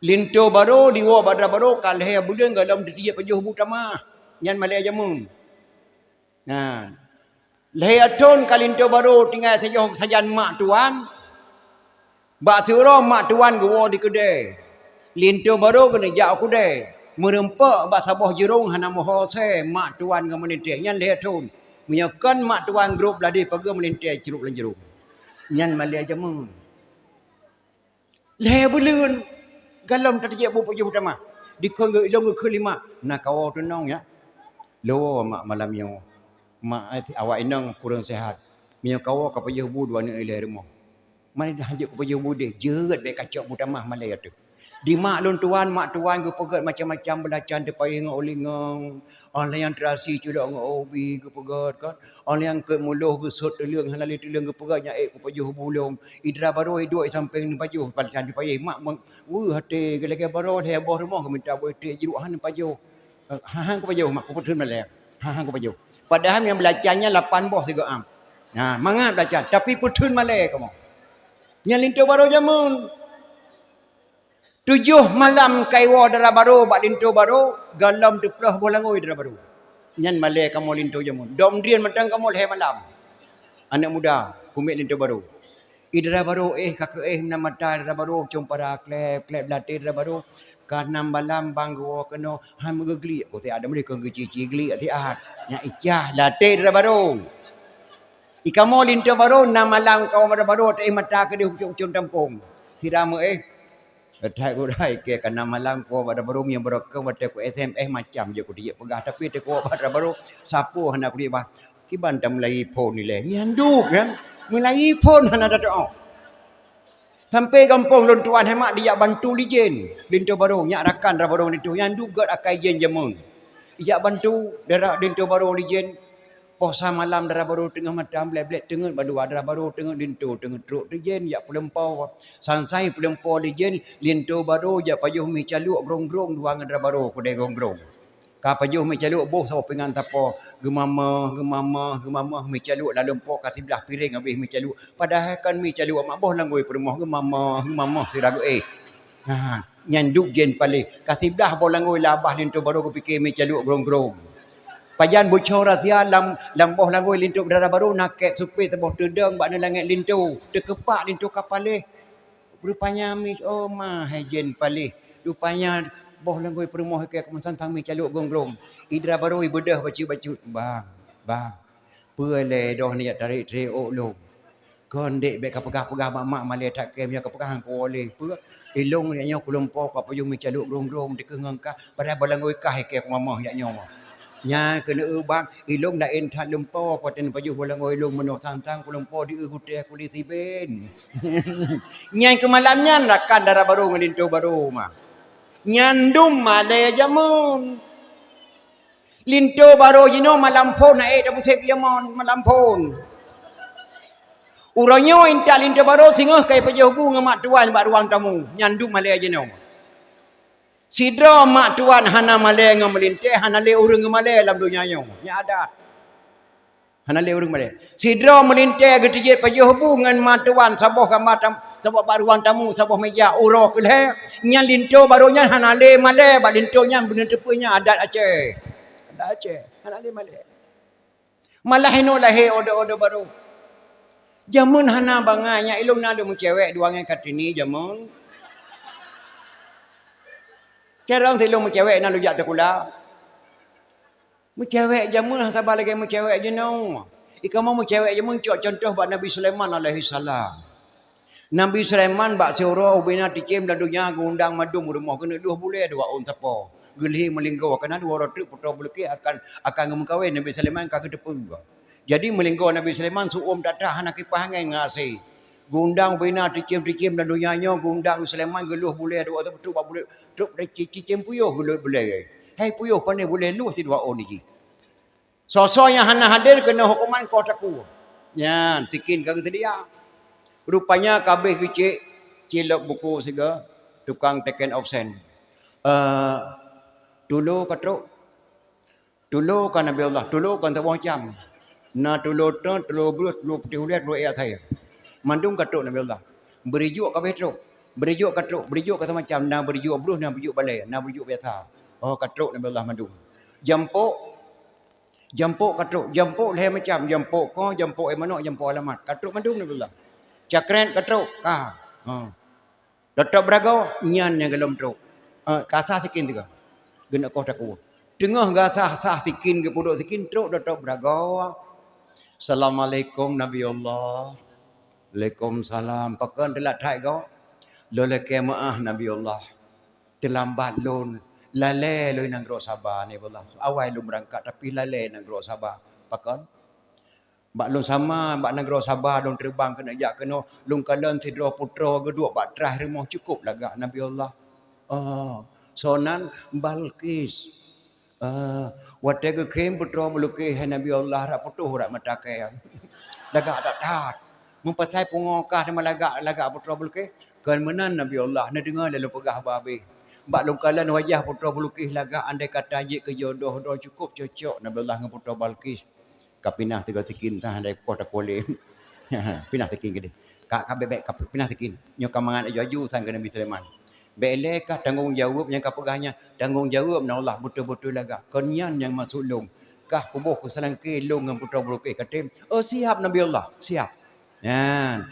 Linto barô diwoe bak dara barô ka lhée buleuen gohlom teujeuet pajoh bu tamah. Nyan malée jameun. Nah, lhée thon ka linto barô tinggai sajoh sajan mak tuan. Bak siuroe mak tuan geuwoe di keudè. Linto barô keuneuk jak u keudè. Meureumpok bak saboh jurông hana meuho asèe mak tuan ngon meulintèe. Nyan lhèe thon. Meunyoe kon mak tuan grob ladeh pageue meulintèe crok lam jurông. Nyan malèe jameun. Lhèe buleuen galom tateubiet bu pajoh tamah. Dikon geu ilông geukheun lé mak, "Na kawoe teunong ya. Lôn woe mak malam nyoe. Mak, eh, awak inong kureueng seuhat. Meunyoe kawoe kapajoh bu dua aneuk ilèe rumoh." Mani dah hanjeuet kupajoh bu deh, jeuet bèk kacok bu tamah malèe teuh. Di mak lôn tuan, mak tuan geupeugèt macam-macam beulacan teupayèh ngon ulèe ngon, oh lheuh nyan teurasi culok ngon ubi geupeugèt kan. Oh lheuh nyan keu muloh geusot teuleueng hana lé teuleueng geupeugèt nyan ék kupajoh bu lôn. Idra barô iduek i sampéng neupajoh beulacan teupayèh. Mak meuweuh até geulagèe barô lhèe boh rumoh geuminta boh iték jruek han neupajoh. Eh, han-han kupajoh mak, kupeutheun malèe. Han-han kupajoh. Padahai nyang beulacan nyan lapan boh sigoe am. Nah, mangat beulacan, tapi peutheun malèe kamoe. Nyan linto barô jameun. Tujoh malam kaiwoe dara barô bak linto barô, galom teuploh boh langôi dara barô. Nyan malèe kamoe linto jameun. Dom drien mantong kamoe lhèe malam. Aneuk muda, kumiet linto barô. I dara barô éh, ka keuéh meunan mata dara barô, com para klèp-klèp beulatèe dara barô. Ka nam balam bang geuwoe keunoe, han meugeugliek, boh siat dum lé kon geuci-ci gliek siat. Nyan icah latèe dara barô. I kamoe linto barô, nam malam kamoe dara barô, taéh mata keudéh ucom-ucom tampông. Sira meuéh. That geurai kèe ka nam malam kawoe bak dara barô, meunyoe barô keu watèe ku S M S macam jeuet kuteubiet peugah, tapi teuka bak dara barô, sapeue hana kuteubiet bah. Kiban tameulayi phôn ilèe. Nyan dum kan? Meulayi phôn hana tateu'oh. Sampoe gampông lôn tuan hai mak dijak bantu lé jén. Linto barô, nyak rakan dara barô linto. Nyan dum gèt akai jén jameun. Ijak bantu dara linto barô lé jén. Poh sa malam dara barô teungoh mata blèt-blèt teungeut bandua dara barô teungeut linto teungeut trok teuh jén jak peulumpo. Sansai peulumpo lé jén linto barô jak pajoh mi caluek grong-grong dua ngon dara barô keudè grong-grong. Ka pajoh mi caluek boh saboh pingan tapo, geumamah, geumamah, geumamah mi caluek lam lumpo ka siblah piréng habéh mi caluek. Padahai kan mi caluek mak boh langôi peurumoh geumamah, geumamah sira geuéh. Ha, nyan duek jén paléh. Ka siblah boh langôi lam babah linto barô geupike mi caluek grong-grong. Pajan beucong rahsia lam, lam boh langôi linto dara barô na kép supé saboh teudong bak neulangét linto. Teukeupak linto ka paléh. Rupanya mi, oh ma hai jén paléh. Rupanya boh langôi peurumoh keu keumasantang mi caluek grong-grong. I dara barô ibeudôh bacut-bacut. Bang, bang. Peue lé doh nyak tarek-tarek ôk lôn. Kon dek bèk kapeugah-peugah mak-mak malèe that kèe meunyoe kapeugah ngon kuwoe lé. Peue? Ilôn nyak nyoe kulumpo ka pajoh mi caluek grong-grong dikeue ngon kah. Padahai boh langôi kah kèe kumamah nyak nyoe. Nyan keuneuk eu bang, ilôn laén that lumpo, watèe neupajoh boh langôi ilôn meunoe santang kulumpo di eu gutèe kuli siben. Nyan keu malam nyan rakan dara barô ngon linto barô ma. Nyan dum malèe jameun. Linto barô jinoe malam phôn na ék tapeusék jameun malam phôn. Uroe nyoe intat linto barô singoh ka ipajoh bu ngon mak tuan bak ruang tamu. Nyan dum malèe jinoe. Sidroe mak tuan hana malèe ngon meulintèe, hana lé ureueng geumalèe lam donya nyoe. Nyan adat. Hana lé ureueng malèe. Sidroe meulintèe geuteubiet pajoh bu ngon mak tuan saboh kama tam-, saboh bak ruang tamu, saboh meuja uroe keu lhèe. Nyan linto barô nyan hana lé malèe, bak linto nyan beuneuteupeu nyan adat Aceh. Adat Aceh, hana lé malèe. Malah inoe lahé odo-odo barô. Jameun hana bangai, nyak ilôn na lôn meucewek dua ngon Kartini jameun. Carông silôn meucewek na lôn jak sikula. Meucewek jameun hana saba lagèe meucewek jinoe. I kamoe meucewek jameun cok contoh bak Nabi Sulaiman alaihissalam. Nabi Sulaiman bak siuroe ubena teucém lam donya geuundang mandum rumoh keuneuk dua buleuen dua ôn sapo. Geulhé meulinggoe keunan dua uroe treuk peutoe beuleuké akan, akan geumeukawen Nabi Sulaiman ka geuteupeue. Jadi meulinggoe Nabi Sulaiman seu-uem that-that hana kipah angén ngon asé. Geuundang ubena teucém-teucém lam donya nyoe geuundang Sulaiman geulhôh buleuen dua ôn sapo trok bak buleuen trok cicém puyoh geulhôh buleuen. Hai puyoh pané buleuen lhôh sidua ôn jih. Soe-soe nyang hana hadér keuneuk huköman koh takue. Nyan, tikin ka geuseudia. Rupanya ka abéh geucék cilok buku sigoe tukang teken absen. Eh, tulo ka trok. Tulo ka Nabi Allah, tulo ka saboh macam. Na tulo teuh, tulo breuh, tulo putéh ulèe, tulo ék asai. Mandum ka trok Nabi Allah. Beurijok ka abéh trok. Beurijok ka trok, beurijok ka saboh macam. Na beurijok breuh, na beurijok balèe, na beurijok biasa. Oh, ka trok Nabi Allah mandum. Jampok, Jampok ka trok, jampok lhèe macam, jampok koh, jampok éh manok, jampok alamat. Ka trok mandum Nabi Allah. Cakret ka trok, ka. Ha. Dokto Baragoe nyan nyang golom trok. Ha, ka sah sikin teuka. Geuneuk koh takue. Teungoh gasah-sah sikin, geupeuduek sikin, trok Dokto Baragoe. "Assalamualaikum Nabi Allah." "Waalaikumsalam. Pakon teulat that goe?" "Lôn lakée meu'ah Nabi Allah. Teulambat lôn. Lalée lôn nanggroe Saba Nabi Allah. Awai lôn beurangkat tapi lalée nanggroe Saba." "Pakon?" "Bak lôn sama bak nanggroe Saba lôn teubang keuneuk jak keunoe, lôn kalon sidroe putroe geuduek bak traih rumoh cukôp lagak Nabi Allah." "Oh, soe nan?" "Balqis." "Ah, watée geukhém putroe Balqis hai Nabi Allah, rak putôh rak mata kée." "Lagak that-that. Meupasai pungo kah teuma lagak, lagak putroe Balqis?" "Kon meunan Nabi Allah, neudeungoe lé lôn peugah haba abéh. Bak lôn kalon wajah putroe Balqis lagak, andai kata jeuet keu jodoh droe cukôp cocok Nabi Allah ngon putroe Balqis." Ka pinah teuka sikin tah, dai poh takulém. Pinah sikin keudeh. Ka, ka bèk-bèk, ka pinah sikin. Nyoe ka mangat aju-aju sang keu Nabi Sulaiman. Bèk lé kah tanggong jaweueb nyang ka peugah nyan. Tanggong jaweueb na Allah beutôi-beutôi lagak. Kon nyan nyang maksud lôn. Kah kuboh keu seulangké lôn ngon putroe Balqis ka tem. Oh, siap Nabi Allah, siap. Nyan.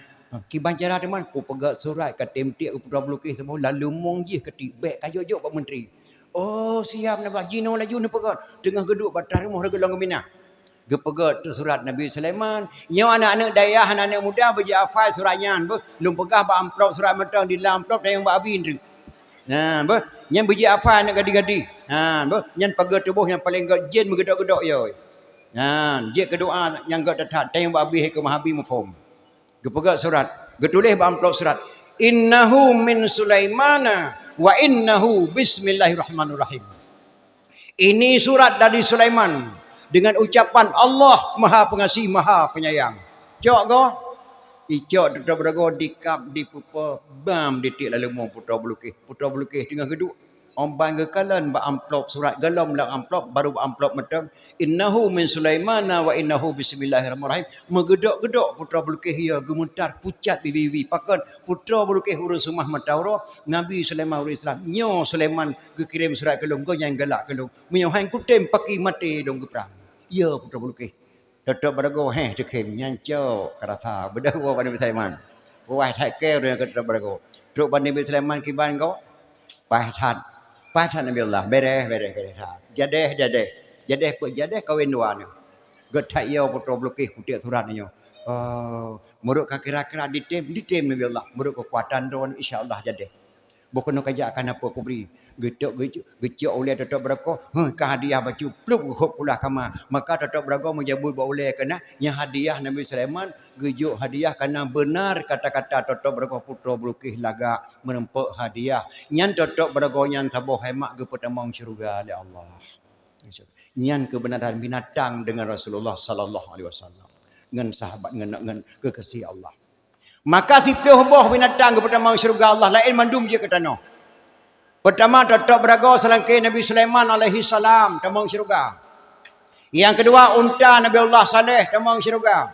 Kiban cara teuma, kupeugöt surat ka tem tiek keu putroe Balqis saboh, lalu mong jih keutik bèk ka jok-jok bak menteri. Oh, siap Nabi Allah. Jinoe laju neupeugöt. Teungoh geuduek bak ateueh rumoh, reugoe lom geuminah. Geupeugöt surat Nabi Sulaiman. Nyoe aneuk-aneuk dayah, aneuk-aneuk muda beujeuet hafai surat nyan, beuh. Lôn peugah bak amplop surat mantong, di lam amplop tayong bak abi nyan. Nah, beuh. Nyan beujeuet hafai aneuk gadih-gadih. Nah, beuh. Nyan pageue tuboh nyang paleng göt jén meugeudok-geudok yo. Nah, jeuet keu doa nyang göt that-that, tayong bak abi hai keu mahabi muphom. Geupeugöt surat, geutuléh bak amplop surat, "Innahu min Sulaimana wa innahu bismillahirrahmanirrahim." Ini surat dari Sulaiman dengan ucapan Allah Maha Pengasih, Maha Penyayang. Cok goe, icok Dokto Baragoe dikab, dipeupo, bam ditiek laleumo putroe Balqis. Putroe Balqis teungoh geuduek. Óh ban geukalon bak amplop surat, golom lam amplop, baru bak amplop mantong, "Innahu min Sulaimana wa innahu bismillahirrahmanirrahim." Meugeudok-geudok putroe Balqis yo, geumeutar pucat bibi-bibi. Pakon? Putroe Balqis ureueng seumah mata uroe, Nabi Sulaiman ureueng Islam. Nyoe Sulaiman geukirém surat keu lôn, gobnyan galak keu lôn. Meunyoe han kutem, paki maté lôn geuprang. Yo putroe Balqis. Dokto Baragoe, heh, teukhém nyan cok, ka rasa beudôh woe bak Nabi Sulaiman. Wah, that keu ureueng keu Dokto Baragoe. Trok bak Nabi Sulaiman kiban goe, paih that. Paih that Nabi Allah, bereh, bereh, bereh that. Jadeh, jadeh. Jadeh peue jadeh, kawen dua nyoe. Göt that yo putroe Balqis kutiek surat nyoe. Oh, meurok ka kira-kira ditem, ditem Nabi Allah. Meurok keukuatan droe, insya Allah jadeh. Boh keunoe kajak kana peue kubri. Geucok, geucok, geucok ulèe Dokto Baragoe, huh, ka hadiah bacut, plup geuhôb pula kama. Maka Dokto Baragoe meujabut bak ulèe keunan, nyan hadiah Nabi Sulaiman, geujok hadiah kana beunar kata-kata Dokto Baragoe putroe Balqis lagak meureumpok hadiah. Nyan Dokto Baragoe nyan saboh hai mak geupeutamong syeuruga lé Allah. Nyan keubeunaran binatang deungon Rasulullah sallallahu alaihi wasallam. Ngon sahabat, ngon, ngon keukeusé Allah. Maka siplôh boh binatang geupeutamong syeuruga Allah, laén mandum jeuet keu tanoh. Peutama, Dokto Baragoe seulangké Nabi Sulaiman alaihi salam tamong syeuruga. Nyang keudua, unta Nabi Allah Saleh tamong syeuruga.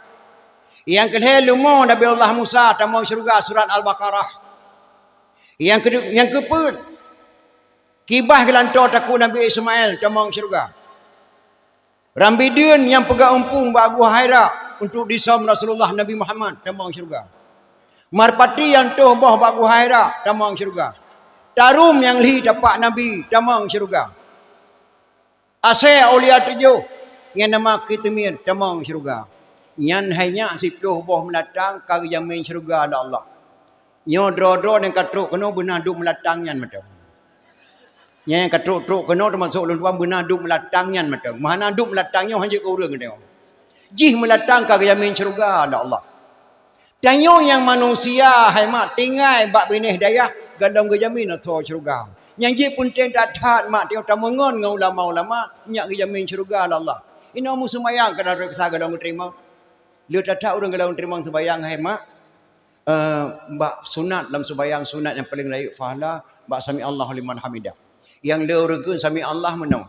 Nyang keulhèe, leumo Nabi Allah Musa tamong syeuruga, surat Al-Baqarah. Nyang keu-, nyang keupeuet, kibah geulantoe takue Nabi Ismail tamong syeuruga. Rambideuen nyang peugah umpung bak Gua Hira untuk disöm Rasulullah Nabi Muhammad tamong syeuruga. Marpati nyang toh boh bak Gua Hira tamong syeuruga. Tarum nyang lhi tapak Nabi tamong syeuruga. Asèe aulia tujoh nyang nama Khitimir tamong syeuruga. Nyan hai nyak siplôh boh meulatang ka geujamin syeuruga lé Allah. Nyoe droe-droe nyang ka trok keunoe beuna duek meulatang nyan mantong. Nyang ka trok-trok keunoe teumasok ulôn tuan beuna duek meulatang nyan mantong. Meuhana duek meulatang nyoe hanjeuet keu ureueng keunoe. Jih meulatang ka geujamin syeuruga lé Allah. Tanyoe nyang manusia hai mak tinggai bak binéh dayah golom geujamin ateueh syeuruga. Nyang jih peunteng that-that mak tanyoe tameungon ngon ulama-ulama nyak geujamin syeuruga lé Allah. Inoe meuseumayang keunan rot sa golom geuteurimong. Le that-that ureueng golom geuteurimong seumayang hai mak. Eh, bak sunat, lam seumayang sunat nyang paleng rayeuk pahala, bak sami Allahu liman hamidah. Nyang le ureueng kheun sami Allah meunoe.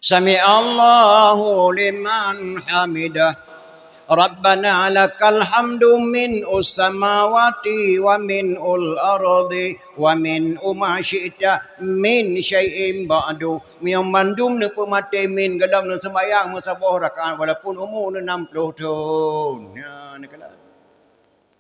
Sami Allahu liman hamidah. Rabbana lakal hamdu min us samawati wa min ul ardi wa min uma syi'ta min syai'in ba'du. Meunyoe mandum neupeumaté min golom neuseumayang meusaboh rakaat walaupun umu neuh nam ploh thon. Ya, neukalon.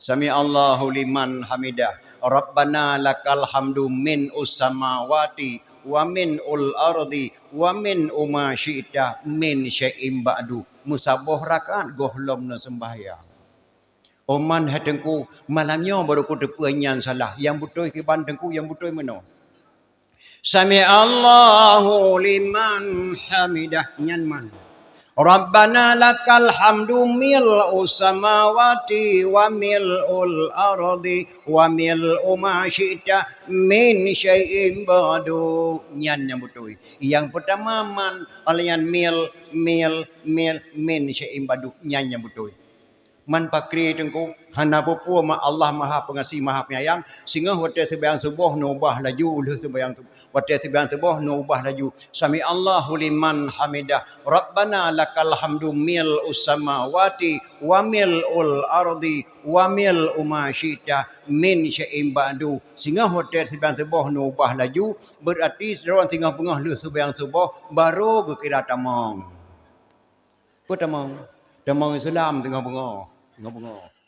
Sami'allahu liman hamidah. Rabbana lakal hamdu min ussamawati wa min ul ardi wa min uma syi'ta min syai'in ba'du. Meusaboh rakaat gohlom na sembahyang. Oman hai teungku, malam nyoe baru kuteupeue nyan salah. Yang beutôi kiban teungku, yang beutôi meunoe. Sami'allahu liman hamidah, nyan man. Rabbana lakal hamdu mil'us samawati wa mil'ul ardi wa mil'u ma syi'ta min syai'in ba'du. Nyan nyang beutôi. Yang pertama man, alayan mil, mil, mil, min syai'in ba'du. Nyan nyang beutôi. Man pakri teungku, hana peue-peue ma Allah Maha Pengasih, Maha Penyayang, singoh watée seubayang suboh neubah laju uleuh seubayang suboh. Watée seubayang suboh neubah laju. Sami'allahu liman hamidah. Rabbana lakal hamdu mil'us samawati wa mil'ul ardi wa mil'u ma syi'ta min syai'in ba'du. Singoh watée seubayang suboh neubah laju, berarti sidroe singoh beungoh lheueh seubayang suboh baru geukira tamong. Peue tamong? Tamong Islam singoh beungoh. Singoh beungoh.